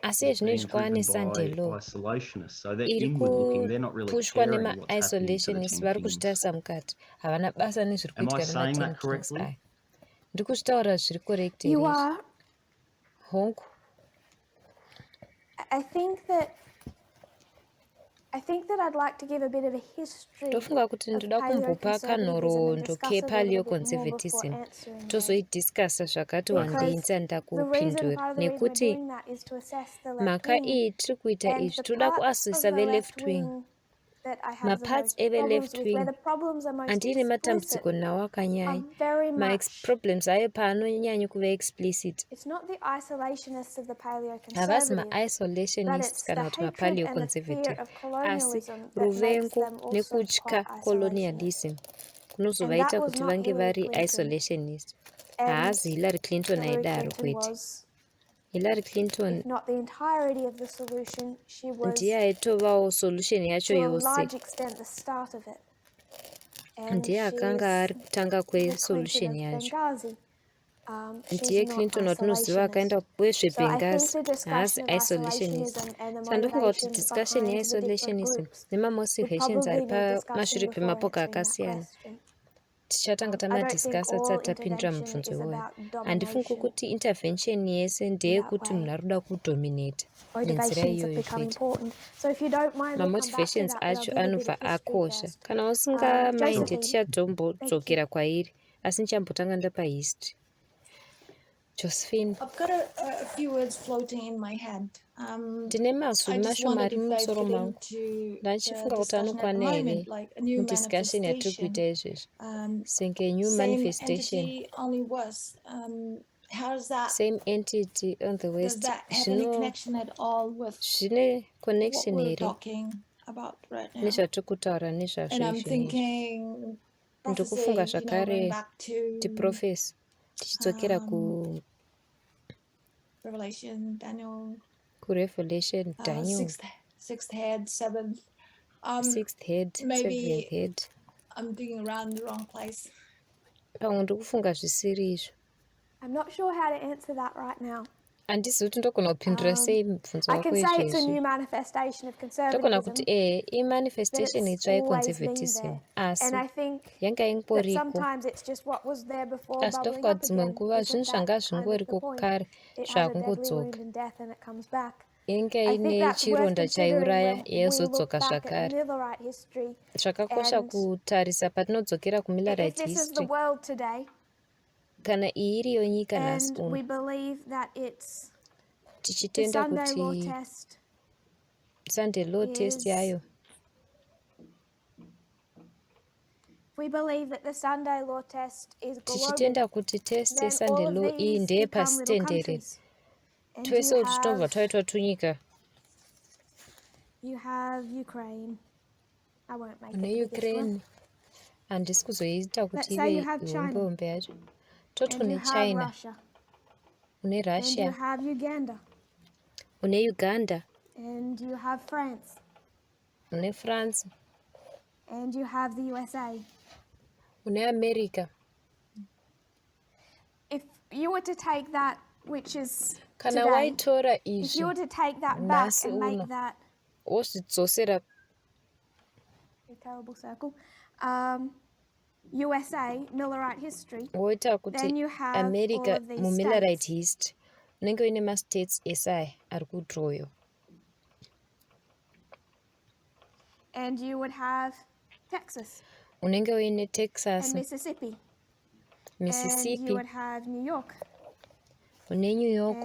Asi being ezvinezvi kwaane driven Sunday by law isolationists. So they're iri inward looking. They're not really kupushwa caring what's happening to the nema-isolationist 10 vari kings. kuzvitarisa mukati havana basa nezviri Am I kuitika saying nema-10 that kings correctly? aya. Ndiri kuzvitaura zviri correct You here are. hongu. I think that I'd like to give a bit of a history Ndofunga kuti of ndoda kumbopa paleoconservatism and kanhoroondo discuss it a little bit more kepaleoconservatism before answering that. tozoidhiskasa zvakati wandei Because ndisanda the reason, kupindura part of the reason we're nekuti doing that is to assess the left mhaka wing, iyi tiri kuita and izvi the toda parts of kuasisa the ve-left left wing. wing that I have the Maparts most problems eve-left with, where wing the problems are most handine explicit, matambudziko nawo akanyanya. are very much. Problems ayo paanonyanya kuva explicit It's not the isolationists of the havasi paleoconservative, but ma-isolationist it's kana the kuti hatred and the ma-paleoconservative, fear of asi colonialism that makes ruvengo them also nekutya quite isolationist. colonialism And kunozovaita that was kuti not vange Hillary vari Clinton. isolationist. And Haazi Hillary Clinton Hillary aidaro Clinton kwete. was, Hillary Clinton if not the entirety of the solution, she was ndiye aitovawo solution yacho to a yose. large extent the start of it. And Ndiye akanga ari kutanga the Clinton kwesolution of yacho. Benghazi. Ndiye She's Clinton not watinoziva akaenda isolationist. kwezve So I think Benghazi. the Haazi discussion of isolationist. isolationism and the Saka ndofunga kuti motivations discussion behind the different ye-isolationism groups would nema-motivations ari probably need discussing pamashure before pemapoka answering that akasiyana question. tichatanga I don't think tamadiscasa all tisati tapindura intervention mubvunzo is iwoyo. about Handifungi domination kuti intervention yese ndeyekuti way. munhu ari kuda kudominata nenzira Motivations have iyoyo become kwete. important. So if you don't mind, we'll come back to Ma-motivations that, but I'll acho give a bit anobva of history akosha. first. Kana usingamaindi Josephine, tichatombodzokera kwairi asi ndichambotanga ndapahistory. Josephine, I've got a few words floating in my head. ndine mazwi I just mashoma wondered ari if they mumusoro fit mangu. into the Ndachifunga kuti discussion at the anokwana here moment, like a new mudiscussion yatiri kuita manifestation. izvezvi. Senge new Same manifestation. entity, only worse. How does that? Same entity on the Does west. that have any connection at all with Zvine what connection we're here talking about right now? nezvatiri kutaura And I'm nezvazvo. thinking Ndikufunga prophecy, going zvakare back to tiprofesi tichidzokera Revelation, Daniel, kurevelation, Daniel, sixth head, seventh. sixth head, maybe seventh head. I'm digging around the wrong place. Pamwe ndikufunga zvisiri izvo. I'm not sure how to answer that right now. Handisi kuti ndogona kupindura sei mubvunzo I wako can say it's a new izvezvi. manifestation of Ndogona kuti conservatism, imanifestation but itsva it's always been yeconservatism there. asi And I think yanga that ingoriko. sometimes it's just what was there before Asi bubbling ndofunga up kuti dzimwe again. nguva Isn't zvinhu that zvanga kind of the zvingoriko point? kare It has a deadly zvakungodzoka. wound in death and it comes back. inge ine chironda chaiuraya yezodzoka zvakare. Zvakakosha kutarisa patinodzokera kumillerite history. Kana iyi iriyo nyika nhasi uno, tichitenda kuti Sunday law test yayo. Tichitenda kuti test yeSunday law iyi ndeye pasi tenderere. Twese kuti tinobva taitwa tunyika. Une Ukraine handisi kuzoita kuti ive hombe yacho. Totone China. Une Russia. Une Uganda. Une France. Une America. Kana waitora izvi nhasi uno wozvidzosera woita kuti America mumillerite history unenge uine mastates esai ari kudroyo. Unenge uine Texas, Mississippi, une New York.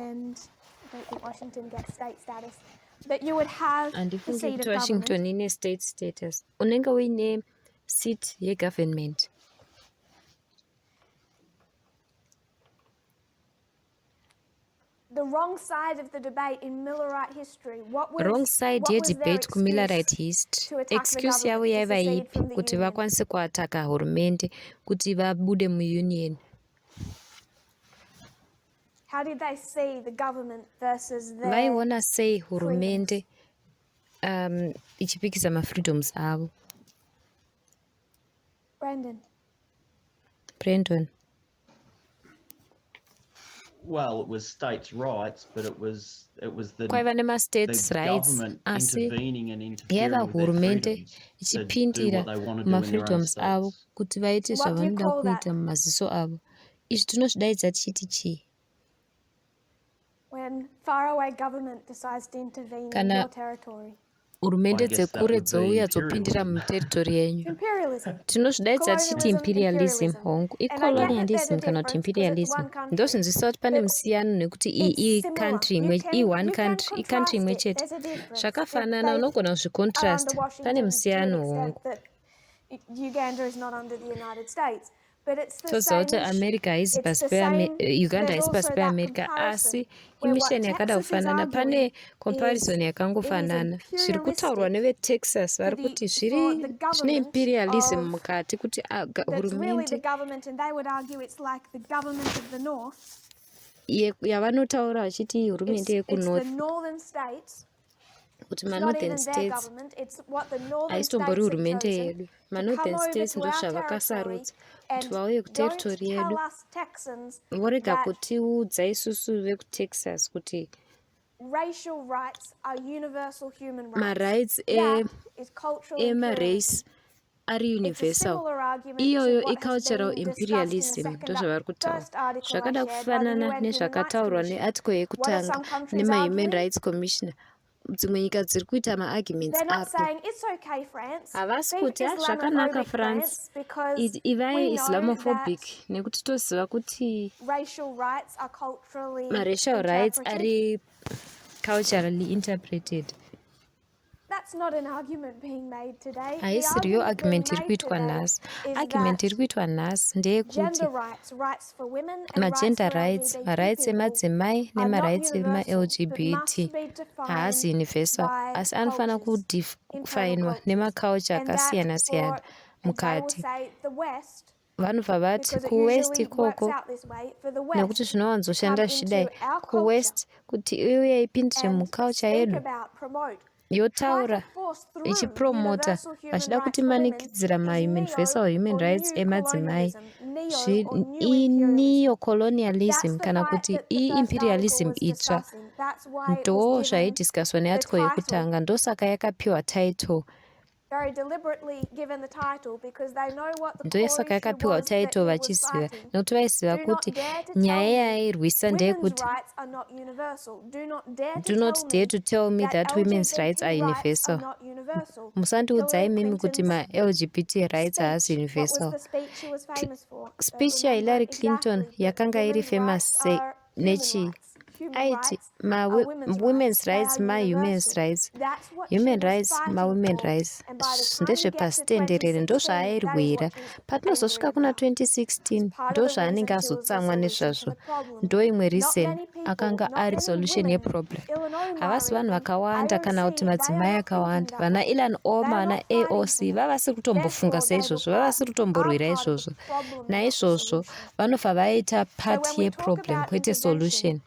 Handifungi kuti Washington ine state status. Unenge uine seat yegovernment. Wrong side yedebate kumillerite history. Excuse yavo yaiva ipi kuti vakwanise kuataka hurumende kuti vabude muunion. Vaiona sei hurumende ichipikisa mafreedoms avo? Brandon. Well, it was states' rights, but it was the states' rights, intervening and yaiva interfering with their hurumende freedoms to do ichipindira what they want to do in their own mafreedoms avo states. kuti vaite zvavanoda kuita mumaziso avo. Izvi tinozvidaidza tichiti chii? Kana hurumende dzekure dzouya dzopindira muteritori yenyu. Tinozvidaidza tichiti imperialism hongu. Icolonialism kana kuti imperialism. Ndozvinzwisa kuti pane musiyano nekuti iyi country imwe, one country, country imwe chete. Zvakafanana unogona kuzvicontrasta. Pane musiyano hongu. Toziva kuti America haisi pasi Uganda haisi pasi peAmerica, asi imisheni yakada kufanana. Pane comparison yakangofanana. Zviri kutaurwa neveTexas vari kuti zvine imperialism mukati kuti hurumende yavanotaura vachiti hurumende yekunorth. Kuti manorthern states haisitombori hurumende yedu. Manorthern states ndozvavakasarudza kuti vauye kuteritori yedu. Vorega kutiudza isusu vekuTexas kuti marights emarace ari universal. Iyoyo icultural imperialism ndozvavari kutaura. Zvakada kufanana nezvakataurwa nearticle yekutanga nemahuman rights commissioner. Dzimwe nyika dziri kuita maarguments apo. Havasi kuti zvakanaka France ivai Islamophobic nekuti toziva kuti racial rights ari culturally interpreted. Haisiriyo argument iri kuitwa nhasi. Argument iri kuitwa nhasi ndeyekuti magender rights, marights emadzimai nemarights emaLGBT haasi universal, asi anofanira kudefinwa nemaculture akasiyana siyana mukati. Vanobva vati kuwest ikoko, nekuti zvinowanzoshanda zvichidai, kuwest kuti iuye ipindire muculture yedu yotaura ichipromota vachida kutimanikidzira mauniversal human rights emadzimai. Neo-colonialism kana kuti imperialism itsva ndo zvaidiscusswa nearticle yekutanga, ndosaka yakapiwa title very deliberately given the title because they know what the Ndo core saka issue yakapiwa was that he title was vachiziva fighting. nokuti vaiziva Do not kuti dare to nyaya tell me yairwisa women's ndeyekuti rights are not universal. Do not dare do not dare to tell me that women's rights are universal. not universal. Musandiudzai Hillary mimi kuti Clinton's ma-LGBT rights haasi speech, what was universal. the speech she was famous for? Speech yaHillary Clinton yakanga iri famous sei nechi aiti women's rights ma-human rights. Human rights ma-women rights ndezvepasitenderere ndo zvaairwira. Patinozosvika kuna 2016 ndo zvaanenge azotsamwa nezvazvo. Ndo imwe reason akanga ari solution yeproblem. Havasi vanhu vakawanda kana kuti madzimai akawanda. Vana Ilan Oma na AOC vavasiri kutombofunga saizvozvo, vavasiri kutomborwira izvozvo. Naizvozvo vanofa vaita part yeproblem kwete solution.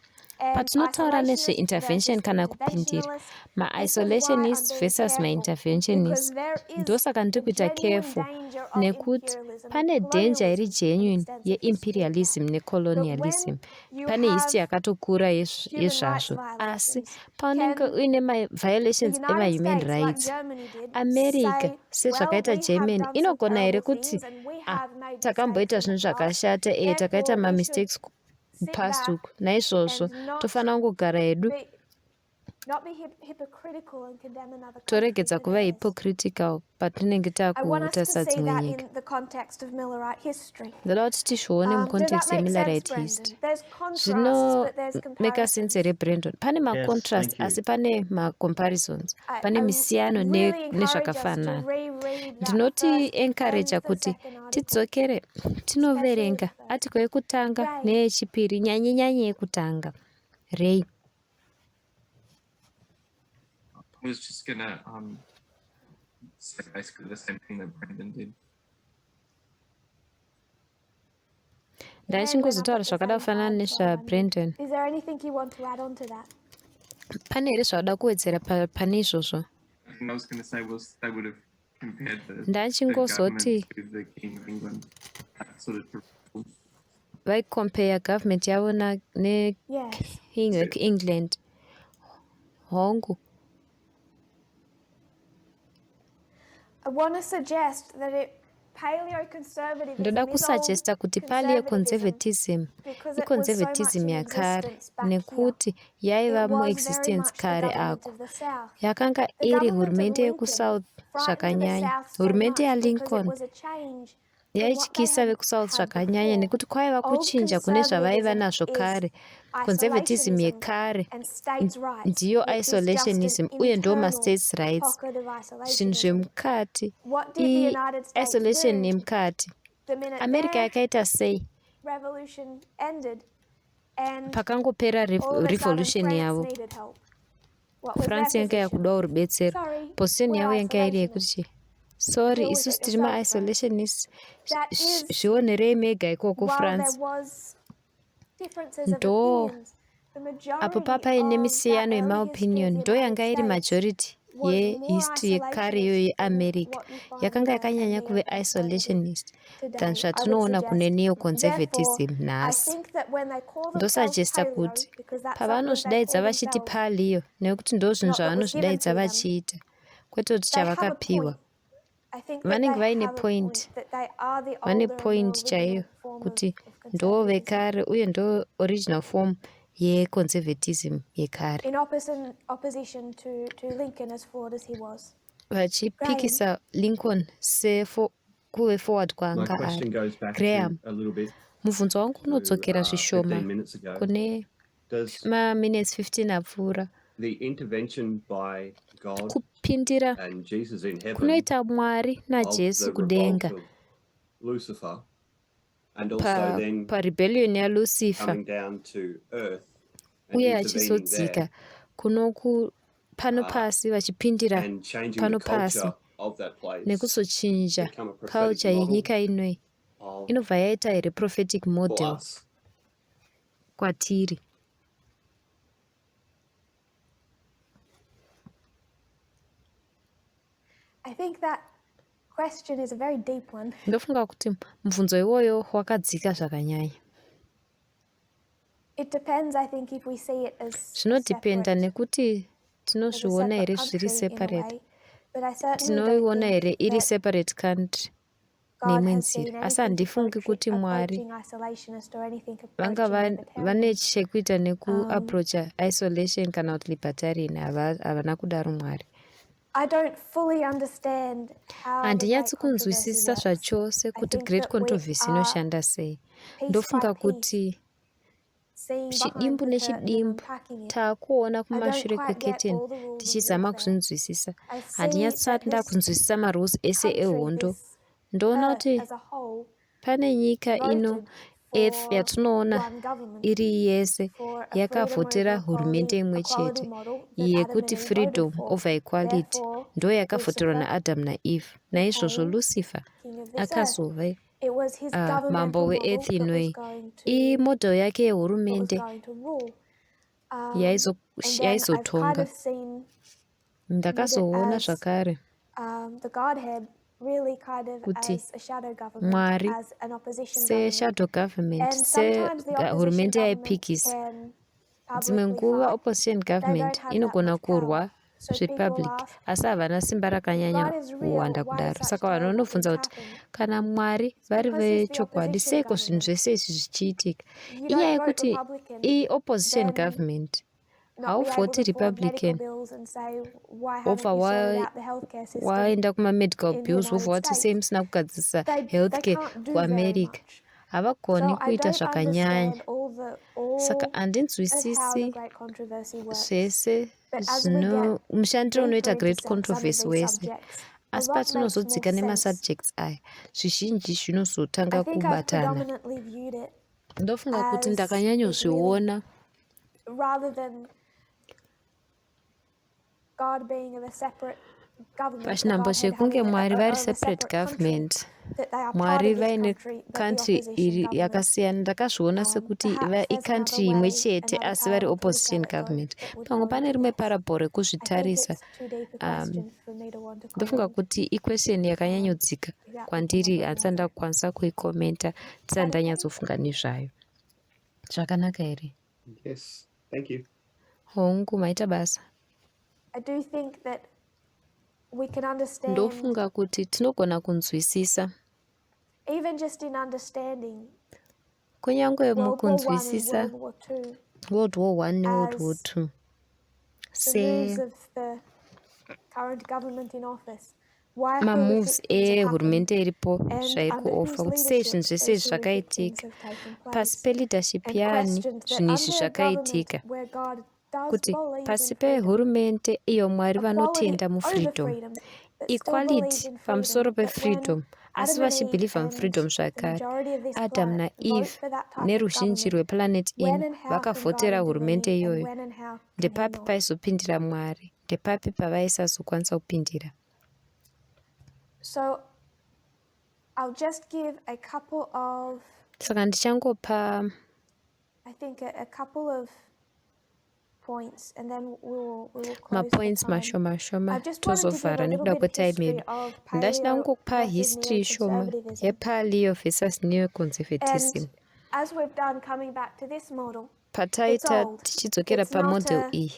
Patinotaura nezveintervention kana kupindira ma-isolationist versus ma-interventionist ndosaka ndiri kuita careful nekuti pane danger iri genuine yeimperialism necolonialism. Pane history yakatokura yezvazvo, asi paunenge uine ma-violations ema-human rights, America sezvakaita Germany inogona here kuti takamboita zvinhu zvakashata takaita ma-mistakes past uku, naizvozvo tofanira kungogara hedu toregedza kuva hypocritical patinenge takutarisa dzimwe nyika. Ndoda kuti tizvione mucontext yemillerite history. Zvinomeka sense here Brandon. Pane macontrast asi pane macomparisons, pane misiyano nezvakafanana. Ndinoti encourage kuti tidzokere tinoverenga article yekutanga neyechipiri, nyanye yekutanga. Ray. I was just gonna say basically the same thing that Brandon did. Ndachingozotaura zvakada kufanana nezvaBrandon. Is there anything you want to add on to that? Pane here zvauda kuwedzera pane izvozvo. I was going to say was they would have compared the Ndachingozoti government to the King of England, that sort of vai-compare government yavo neking weEngland. Hongu. I want to suggest that Ndoda kusuggesta kuti paleo-conservatism iconservatism yakare nekuti yaiva muexistence kare ako. Yakanga iri hurumende yekusouth zvakanyanya. Hurumende yaLincoln yaityisa vekusouth zvakanyanya nekuti kwaiva kuchinja kune zvavaiva nazvo kare. Conservatism yekare ndiyo isolationism uye ndo ma-states rights. Zvinhu zvemukati isolation yemukati. America yakaita sei pakangopera revolution yavo. France yanga yakudawo rubetsero. Position yavo yanga iri yekuti sorry isusu tiri ma-isolationist, zvionerei mega ikoko France. Ndo apo papaine misiyano yemaopinion ndo yanga iri majority yehistory yekare iyo yeAmerica. Yakanga yakanyanya kuve isolationist than zvatinoona kune neo-conservatism nhasi. Ndosuggesta kuti pavanozvidaidza vachiti paleo nekuti ndo zvinhu zvavanozvidaidza vachiita kwete kuti chavakapiwa. Vanenge vaine point, vane point chaiyo kuti ndo vekare uye ndo original form yeconservatism yekare. In opposition to Lincoln as forward as he was. Vachipikisa Lincoln kuve forward kwanga ari. Graham, mubvunzo wangu unodzokera zvishoma kune ma-minutes 15 apfuura. Kupindira kunoita Mwari naJesu kudenga parebellion yaLucifer uye achizodzika kunoku pano pasi vachipindira pano pasi nekuzochinja culture yenyika inoi inobva yaita here prophetic model kwatiri. I think that question is a very deep one. Ndofunga kuti mubvunzo iwoyo wakadzika zvakanyanya. It depends, I think, if we see it as zvinodependa nekuti tinozviona here zviri separate. but I certainly tinoiona don't here think iri that separate country God neimwe has seen nzira, asi anything handifungi kuti Mwari approaching isolationist or anything vanga approaching vane libertarian. chekuita nekuapproacha isolation kana kuti libertarian. Havana kudaro Mwari. I don't fully understand how the Handinyatsi great controversy kunzwisisa works. zvachose I kuti think great that we controversy are inoshanda sei. piece Ndofunga by kuti seeing chidimbu behind the curtain and nechidimbu unpacking it. taakuona I don't kumashure quite get kweketeni all the rules of tichizama warfare. kuzvinzwisisa. I see Handinyatsati that ndakunzwisisa marules ese country, ehondo. this Ndoona earth kuti as a whole, pane nyika ino voted earth for yatinoona one government, iri yese for a freedom yakavhotera over hurumende imwe equality chete model that Adam yekuti and Eve freedom voted for. over equality Therefore, ndo yakavhoterwa Lucifer naAdam naEve. Naizvozvo became Lucifer king of this earth. akazova It was his mambo governmental model weearth that was inoi. going to Imodel yake what was yehurumende going to rule. And then I've kind yaizotonga. of seen Ndakazoona as zvakare the Godhead really kind of kuti as a shadow government, Mwari as an opposition government. se-shadow government, And sometimes the opposition sehurumende government yaipikisa. can Dzimwe publicly nguva fight, opposition but they government don't have that inogona much power. kurwa So people zvepublic ask, asi havana simba rakanyanya God is real, kuwanda why kudaro. such Saka vanhu terrible things vanobvunza kuti happen? kana Mwari vari Because he's the vechokwadi opposition seiko zvinhu government. zvese izvi zvichiitika? You Inyaya don't vote yekuti Republican, iopposition then government not be able hauvhoti to afford medical Republican bills and say, why wobva haven't you sorted out the healthcare system waenda kuma-medical in the bills United wobva wati sei States? musina kugadzirisa They healthcare can't do very kuamerica. much. Havagoni So I kuita don't zvakanyanya. understand all Saka of how the handinzwisisi great controversy works. zvese But as we get mushandiro unoita deeper into great some of controversy these wese, subjects, a asi lot makes more patinozodzika sense. nemasubjects aya zvizhinji I zvinozotanga think I've kubatana. predominantly viewed it Ndofunga kuti as it really, ndakanyanyozviona rather than God being of a separate government, the pachinambo Godhead chekunge having Mwari a vari of a separate separate country, government, that they are part Mwari of this vaine country, but the country opposition iri government. yakasiyana. Ndakazviona sekuti Perhaps there's another icountry imwe way, chete another asi vari parallel to look opposition at it though, government. that would Pamwe go pane into rimwe depth. parabho I think rekuzvitarisa. it's too deep a question for me to want to Ndofunga comment. kuti iquestion yakanyanyodzika Without thinking kwandiri, of it handisati more. ndakukwanisa kuikomenta, ndisati ndanyatsofunga nezvayo. Zvakanaka here? Yes, thank you. Hongu, maita basa. I do think that we can understand, Ndofunga kuti tinogona kunzwisisa, even just in understanding kunyangwe World War I and mukunzwisisa World War II, World War I neWorld War as II the moves of the current government in office, why mamoves horrific things have happened, ehurumende iripo and zvairi under kuofa whose kuti sei leadership zvinhu zvese those izvi horrific things zvakaitika, have taken pasi place, pe-leadership and yaani questioned that zvinhu izvi under a government zvakaitika, where God does kuti believe pasi in freedom, pehurumende iyo Mwari equality vanotenda over mufreedom, freedom, but still believes equality in freedom, pamusoro that when pefreedom, asi Adam and Eve vachibhilivha and mufreedom the zvakare. majority of this Adam planet vote naEve for that type of neruzhinji government, rweplanet when ino and how can God vakavhotera hurumende intervene and iyoyo, when and how can he ndepapi not? paizopindira Mwari, ndepapi pavaisazokwanisa kupindira. So I'll just give a couple of, Saka ndichangopa I think, a couple of points, and then we will close mapoints for time. mashoma shoma I just wanted to give a tozovhara little nekuda bit kwetime history yedu. of Ndachida paleo kungokupa versus history shoma neoconservatism. yepaleo versus neoconservatism. And as we've done, coming back to this model, it's Pataita old. tichidzokera It's not pamodel a, iyi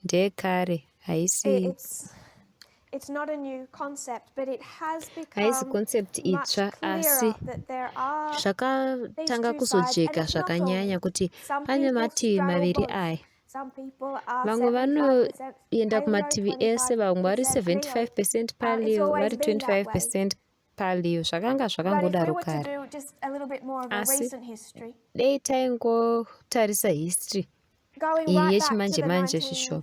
ndeyekare, haisi it's not a new concept, but it has haisi become concept much itsva, asi clearer that there are these zvakatanga two sides, and kuzojeka it's not zvakanyanya always. kuti Some pane people mativi straddle maviri both. aya. Some people are Vamwe 75% vanoenda paleo, kumativi ese, vamwe vari 75% It's paleo, always vari been that way. 25% paleo. Zvakanga But if we zvakangodaro were to kare. do just a little bit more of a Asi recent history, dei taingotarisa history going iri right back to the yechimanje-manje zvishoma,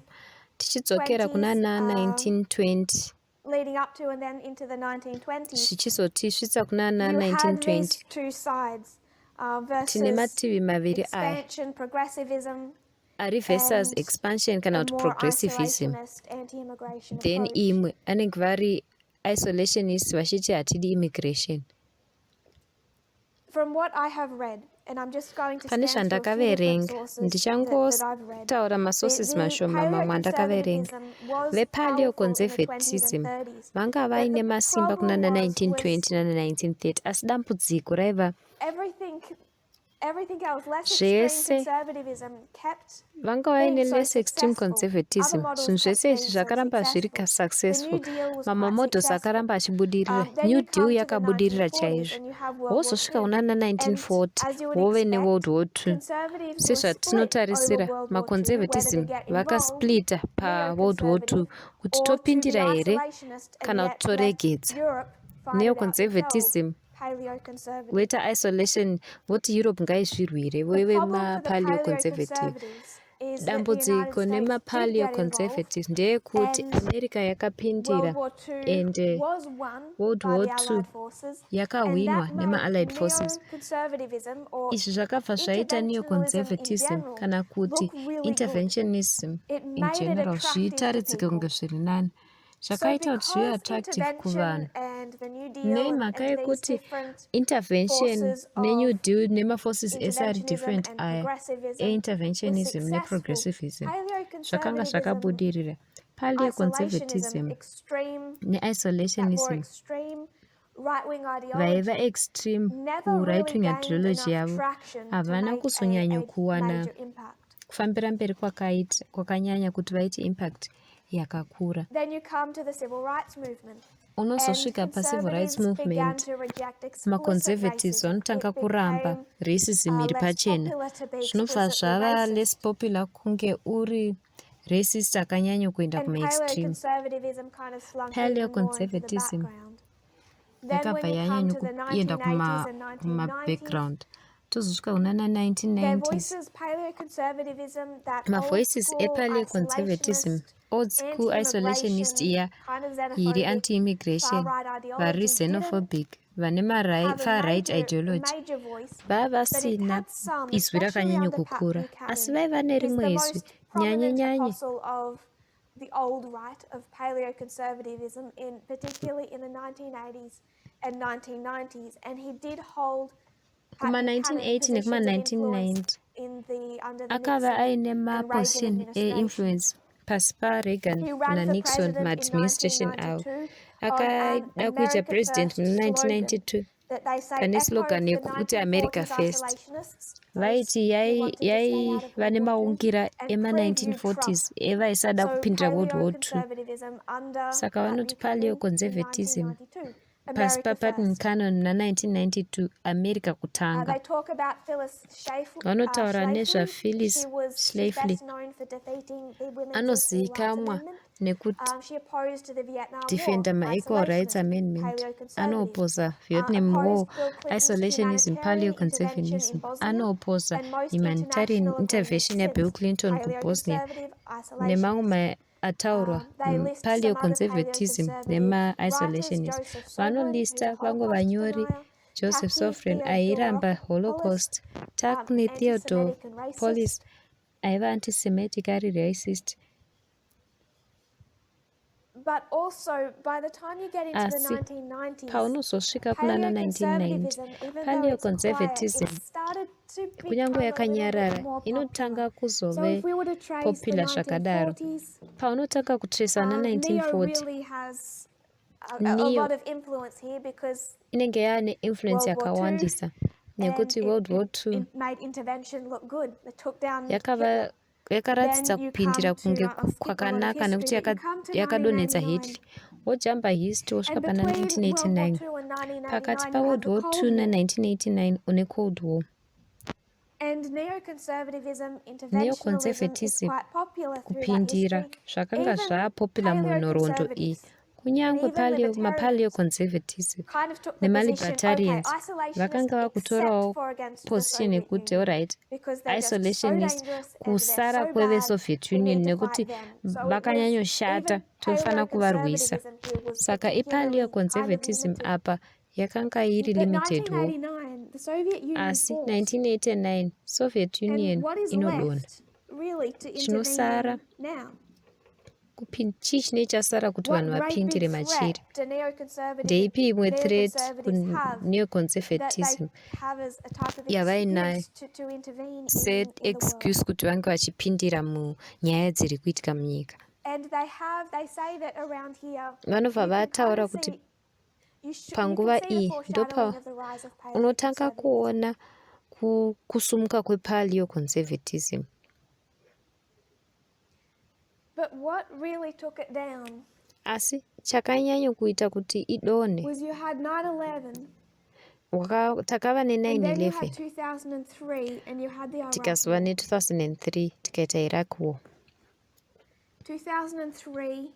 tichidzokera kuna 1920s, 1920 leading up to and then into the 1920s, zvichizotisvitsa kuna you had 1920, these two sides tine versus mativi maviri aya, expansion, progressivism, ari versus and expansion kana a kuti more progressivism, isolationist, anti-immigration then approach. imwe anenge vari isolationist vachiti hatidi immigration. From what I have read, and I'm just going to Pane scan through a few different zvandakaverenga, sources that I've read, ndichangotaura masources mashoma mamwe andakaverenga. Vepaleo conservatism vanga vaine masimba kuna na 1920 nana 1930, asi dambudziko raiva everything everything else, less extreme zvese conservatism kept vanga vaine being so less extreme successful. conservatism. Other models Zvinhu kept zvese izvi being so zvakaramba zviri successful. The New successful. Deal was Mamamodhos quite akaramba successful. achibudirira. Then New you Deal come to the yakabudirira 1940s chaizvo. and you have World War Wozosvika II. una And na1940 as you would wove expect, neworld war II. conservatives were split Sezvatinotarisira over World War II, whether maconservatism to get involved, vakasplita paworld war II kuti or to be topindira here isolationist, and kana yet kuti let toregedza. Europe fight it out Neoconservatism themselves. Paleoconservative. voita isolation voti Europe ngaizvirwire The veve problem for the mapaleoconservative. paleoconservatives is that the United Dambudziko States did get involved, nemapaleoconservatives ndeyekuti and America yakapindira World War II and was won World by War the II Allied forces, and yakawinwa that nema-allied made forces. neoconservatism or Izvi zvakabva zvaita interventionalism in neoconservatism general kana kuti look really good. interventionism It in made it general attractive zviitaridzike to kunge people. zviri nani. So Zvakaita kuti zvive because attractive intervention kuvanhu and the New Deal nemhaka and these yekuti different intervention forces neNew of Deal nemaforces ese ari interventionism different and aya progressivism was einterventionism successful, neprogressivism zvakanga paleoconservatism, zvakabudirira. Paleoconservatism isolationism, extreme, that more neisolationism extreme right-wing vaiva ideology extreme never really ku-right-wing gained ideology enough yavo traction to havana make kuzonyanya a kuwana major impact. kufambira mberi kwakanyanya kuti vaite impact yakakura. Then you come to the civil rights movement. Unozosvika pacivil rights movement maconservatives vanotanga kuramba racism iri pachena. Zvinobva zvava less popular kunge uri racist akanyanya kuenda kumaextreme. Paleoconservatism yakabva yanyanya kuenda kumabackground. Tozosvika kuna na1990s mavoices epaleoconservatism, old school isolationist iya iri anti-immigration, vari xenophobic, vane far right ideology, vava vasina izwi rakanyanya kukura, asi vaiva nerimwe izwi nyanye. The old right of paleoconservatism, particularly in the 1980s and 1990s, and he did hold kuma1980 nekuma1990 akava aine maposition einfluence pasi paReagan naNixon maadministration avo. Akaida kuita president muna1992 pane slogan yekuti America first. Vaiti yaiva nemaungira ema1940s evaisada kupindira World War II. Saka vanoti paleoconservatism pasi paPatton Cannon na1992 America kutanga. Vanotaura nezvaPhyllis Schlafly anozivikanwa nekudefenda ma-equal rights amendment, anoopposa Vietnam War, isolationism, paleoconservatism, anoopposa humanitarian intervention yaBill Clinton kuBosnia nemamwe ataurwa paleoconservatism nema-isolationism. Vanolista vamwe vanyori Joseph Sofren airamba Holocaust, Takne Theodore Police aiva anti-Semitic ari racist. But also, by the time you get into the 1990s, paunozosvika kuna na1990 paleoconservatism kunyange yakanyarara inotanga kuzove popular zvakadaro. Paunotanga kutraisa na1940 niyo inenge yaane influence yakawandisa nekuti World War II yakaratidza kupindira kunge kwakanaka nekuti yakadonhedza Hitler. Wojamba history wosvika pana 1989 pakati paWorld War II na1989 une Cold War. Neoconservatism kupindira zvakanga zvaapopular munhoroondo iyi. Kunyange mapaleoconservatism nemalibertarians vakanga vakutorawo position yekuti alright isolationist kusara kweveSoviet Union nekuti vakanyanyoshata tofanira kuvarwisa. Saka ipaleoconservatism apa yakanga iri limitedwo. Asi 1989 Soviet Union inodonha. Chinosara chii chinenge chasara kuti vanhu vapindire machiri? Ndeipi imwe threat kuneoconservatism yavainayo set excuse kuti vange vachipindira munyaya dziri kuitika munyika? Vanobva vataura kuti panguva iyi ndopa unotanga kuona kusumuka kwepaleoconservatism. But what really took it down Asi chakanyanya kuita kuti idone was you had 9/11, takava and then you had ne-9/11 2003, and you had the Iraq tikazova War. ne-2003 tikaita Iraq War. 2003,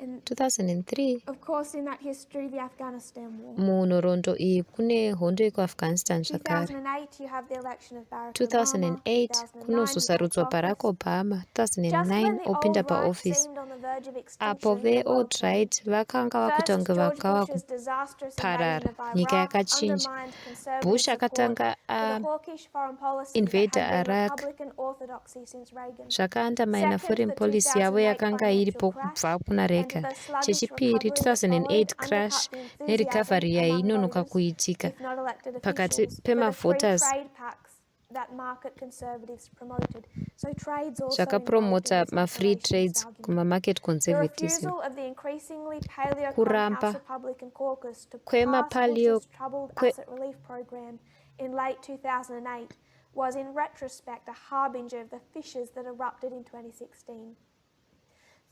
and 2003 of course in that history the Afghanistan War. munhoroondo iyi kune hondo yekuafghanistan zvakare. 2008 you have the election of Barack 2008 Obama. kunozosarudzwa 2009 Barack Obama. Just when 2009 the opinda alt-right paofisi. seemed on the verge of Apo extinction in the world ve-alt-right vakanga vakuita First, kunge George vagava Bush's disastrous kuparara, invasion of nyika Iraq yakachinja. undermined conservative Bush support akatanga for the hawkish foreign policy that invade had been Iraq, Republican orthodoxy since Reagan. zvakaandamaina Second, foreign the policy yavo 2008 yakanga iripo financial kubva crash kuna and Reagan. the sluggish Chechipiri, recovery that 2008 followed crash undercut the nerecovery enthusiasm among yainonoka voters, kuitika if not elected pakati officials, for the free pemavoters trade pacts that market conservatives promoted. So trades also involved in zvakapromota this mafree isolation trades argument. kumamarket The conservatism. refusal of the increasingly paleo Kuramba House Republican caucus to kwema pass Bush's troubled asset relief program in late 2008 was in retrospect a harbinger of the fissures that erupted in 2016.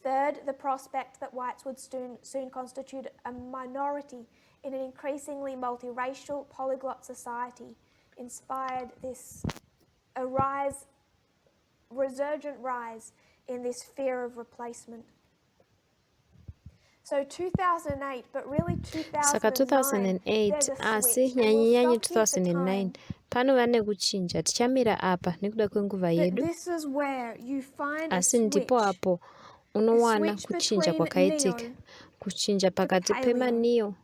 Third, the prospect that whites would soon constitute a minority in an increasingly multiracial, polyglot society inspired this resurgent rise in this fear of replacement. So 2008, but really saka 2009, 2008 asi nyanyanyi 2009 panova nekuchinja. Tichamira apa nekuda kwenguva yedu, this is where you find a asi ndipo switch, apo unowana switch kuchinja between kwakaitika, neo kuchinja pakati paleo. pemaneo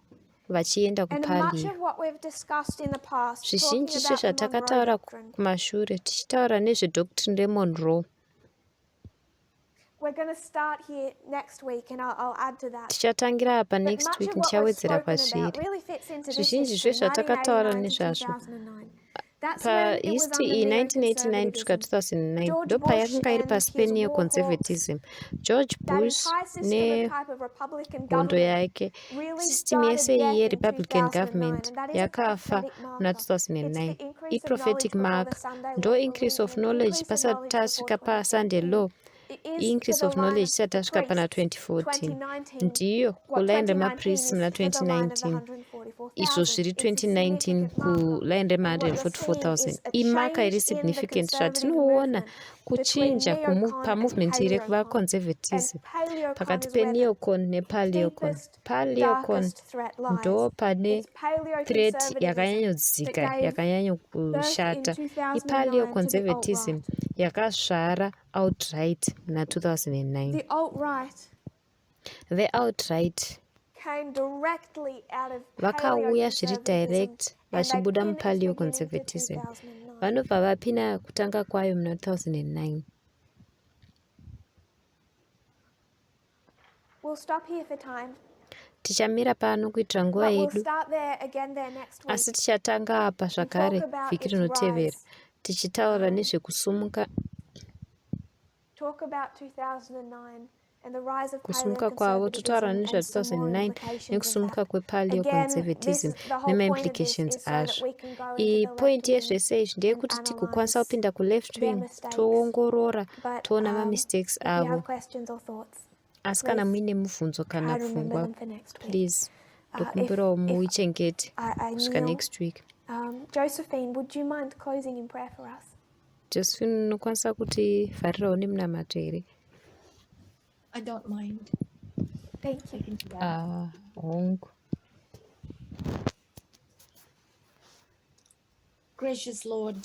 vachienda And much kupaleo. of what we've discussed in the past, talking Zvizhinji about the Monroe zvezvatakataura Doctrine, kumashure tichitaura nezvedoctrine remonroe. we're going to start here next week, and I'll add to that. Tichatangira apa But next much week of what we've ndichawedzera spoken about kwazviri. really fits into this Zvizhinji history, zvezvatakataura 1989 to nezvazvo 2009. That's when it was pahistory under iyi 1989 kusvika neoconservatism. 2009 George ndo Bush payakanga iri and pasi his war hawks, peneoconservatism. George that Bush entire system of type of Republican nehondo government yake, really system started yese iyi death in yerepublican 2009, government and that is a yakafa prophetic muna marker. It's 2009. the increase of Prophetic knowledge before mark the Sunday ndo law for increase of religion, knowledge increase of knowledge pasati tasvika before pasunday 2014. law. It is Increase for of the line knowledge of isati the tasvika pana priests, 2014 2019. ndiyo What kuline 2019 remapriests is muna for the line of the 2019, izvo 144,000. zviri It's a 2019 significant marker. kuline And what you're seeing rema144,000 is a imaka iri change in the significant conservative zvatinoona movement between kuchinja neocon and pamovement iri paleocon. And kuvaconservatism paleocon pakati is where the peneocon nepaleocon. deepest, Paleocon darkest threat lies. ndo pane It's threat paleoconservatism yakanyanyodzika, that gave yakanyanyokushata. birth in 2009 to the Ipaleoconservatism alt-right. yakazvara outright muna 2009. The alt-right Ve-outright came directly out of vakauya zviri direct paleoconservatism, and they vachibuda pin its beginning to mupaleoconservatism. 2009. Vanobva vapina kutanga kwayo muna 2009. We'll stop here for time, Tichamira pano kuitira nguva but we'll yedu, start there again there next week. asi tichatanga apa zvakare talk about vhiki its rinotevera rise. tichitaura nezvekusumuka Talk about 2009 and the rise of kusumuka kwavo, totaura paleoconservatism and some more nezva2009 implications of nekusumuka that. kwepaleoconservatism Again, the whole point of this nemaimplications is so that azvo. we can go into Iyi the point left wing yezvese izvi ndeyekuti tigokwanisa kupinda kuleft their wing mistakes. toongorora But toona mamistakes if you have avo. questions or thoughts, Asi kana please muine mubvunzo try kana to remember pfungwa, them for next week. please ndokumbirawo muichengete I kusvika kneel. next week. Josephine, would you mind closing in prayer for us? Josephine, unokwanisa kutivharirawo nemunamato here? I don't mind. Thank you. Hongu. Gracious Lord,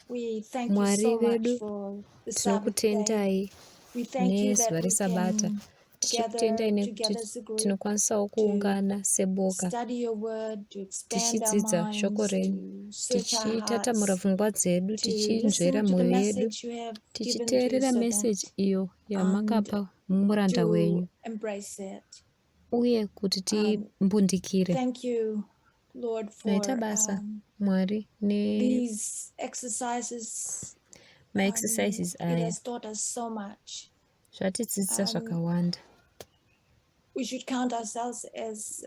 we thank you Mwari so much vedu, for the Sabbath day. tinokutendai We thank you that nezuva we resabata. can Tichikutendai gather nekuti together as a group tinokwanisawo kuungana seboka study your word, to expand our tichidzidza shoko minds, renyu, to search our tichitatamura hearts, pfungwa dzedu, to tichinzvera listen to the mwoyo yedu, message you have given to your tichiteerera meseji servant, iyo yamakapa mumuranda to wenyu, embrace it. uye kuti timbundikire. Thank you, Lord, Naita for basa Mwari these exercises. maexercises It aya has taught us so much. zvatidzidzisa zvakawanda. We should count ourselves as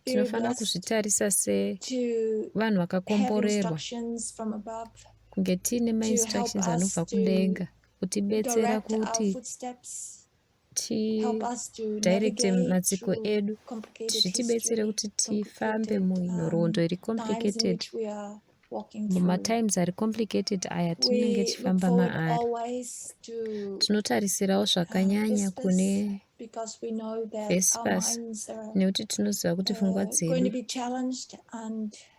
tinofanira kuzvitarisa sevanhu vakakomborerwa kunge tiine ma-instructions anobva kudenga kutibetsera kuti tidirecte matsiko edu, zvitibetsere kuti tifambe munhoroondo iri complicated, mumatimes ari complicated aya tinenge tichifamba maari. Tinotarisirawo zvakanyanya kune Vespers nekuti tinoziva kuti pfungwa dzedu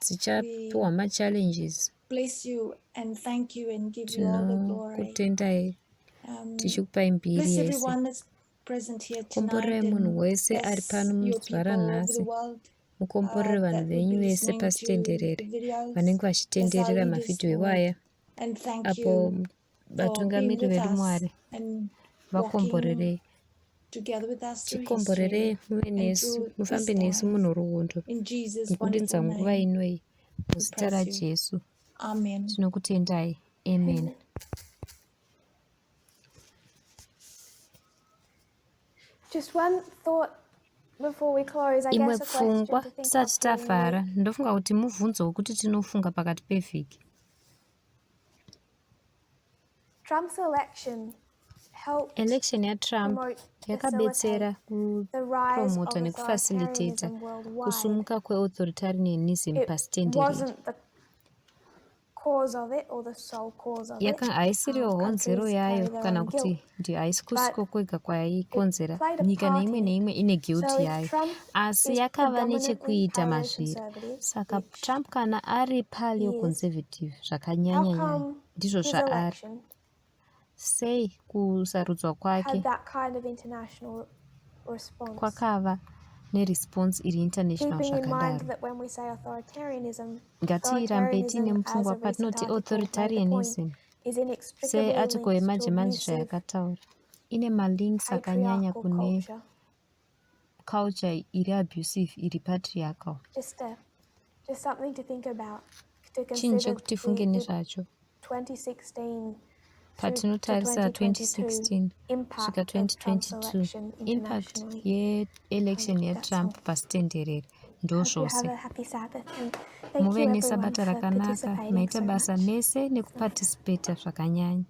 dzichapiwa machallenges. Tinokutendai tichikupai mbiri yese. Komborerai munhu wese ari pano muzuva ranhasi. Mukomborere vanhu venyu vese pasi tenderere vanenge vachitenderera mavhidhiyo iwaya, apo vatungamiriri vedu Mwari vakomborerei. Tikomborerei muve nesu, mufambe nesu munhoroondo nokudinza nguva inoi muzita raJesu. Tinokutendai. Amen. Just one thought before we close. I Imwe guess a question pfungwa to think tisati of during the tavhara, week. ndofunga kuti mubvunzo wekuti tinofunga pakati pevhiki. Trump's election helped Election yaTrump promote, yakabetsera facilitate the rise kupromota of nekufacilitata authoritarianism worldwide. kusumuka kweauthoritarianism pasi It tenderere. wasn't the cause of it or the sole cause of it. Haisiriwo honzero Countries yayo carry their kana own kuti guilt. ndio haisi kusiko kwega kwaikonzera. played a Nyika part neimwe in it. neimwe ine guilt So if yayo, Trump asi is yakava predominantly nechekuita mazviri. paleo-conservative, Saka which Trump kana ari paleo-conservative zvakanyanya-nyanya, how ndizvo his zvaari. election Sei kusarudzwa kwake had that kind of international response? kwakava neresponse iri international Keeping in mind zvakadaro. that when we say authoritarianism, Ngatirambe tiine authoritarianism, mupfungwa as a recent patinoti article made the point, authoritarianism is inextricably searticle linked to yemanje-manje abusive zvayakataura ine malinks akanyanya patriarchal kune culture. culture iri abusive, iri patriarchal. Just something to think about, to Chinhu consider chekuti tifunge nezvacho 2016 patinotarisa 2016 impact kusvika of Trump's 2022, election impact internationally. yeelection And that's yaTrump all. pasi tenderere ndo Hope you have zvose. a happy Sabbath and thank Muve you everyone nesabata for rakanaka, participating maita so basa much. mese nekuparticipata zvakanyanya.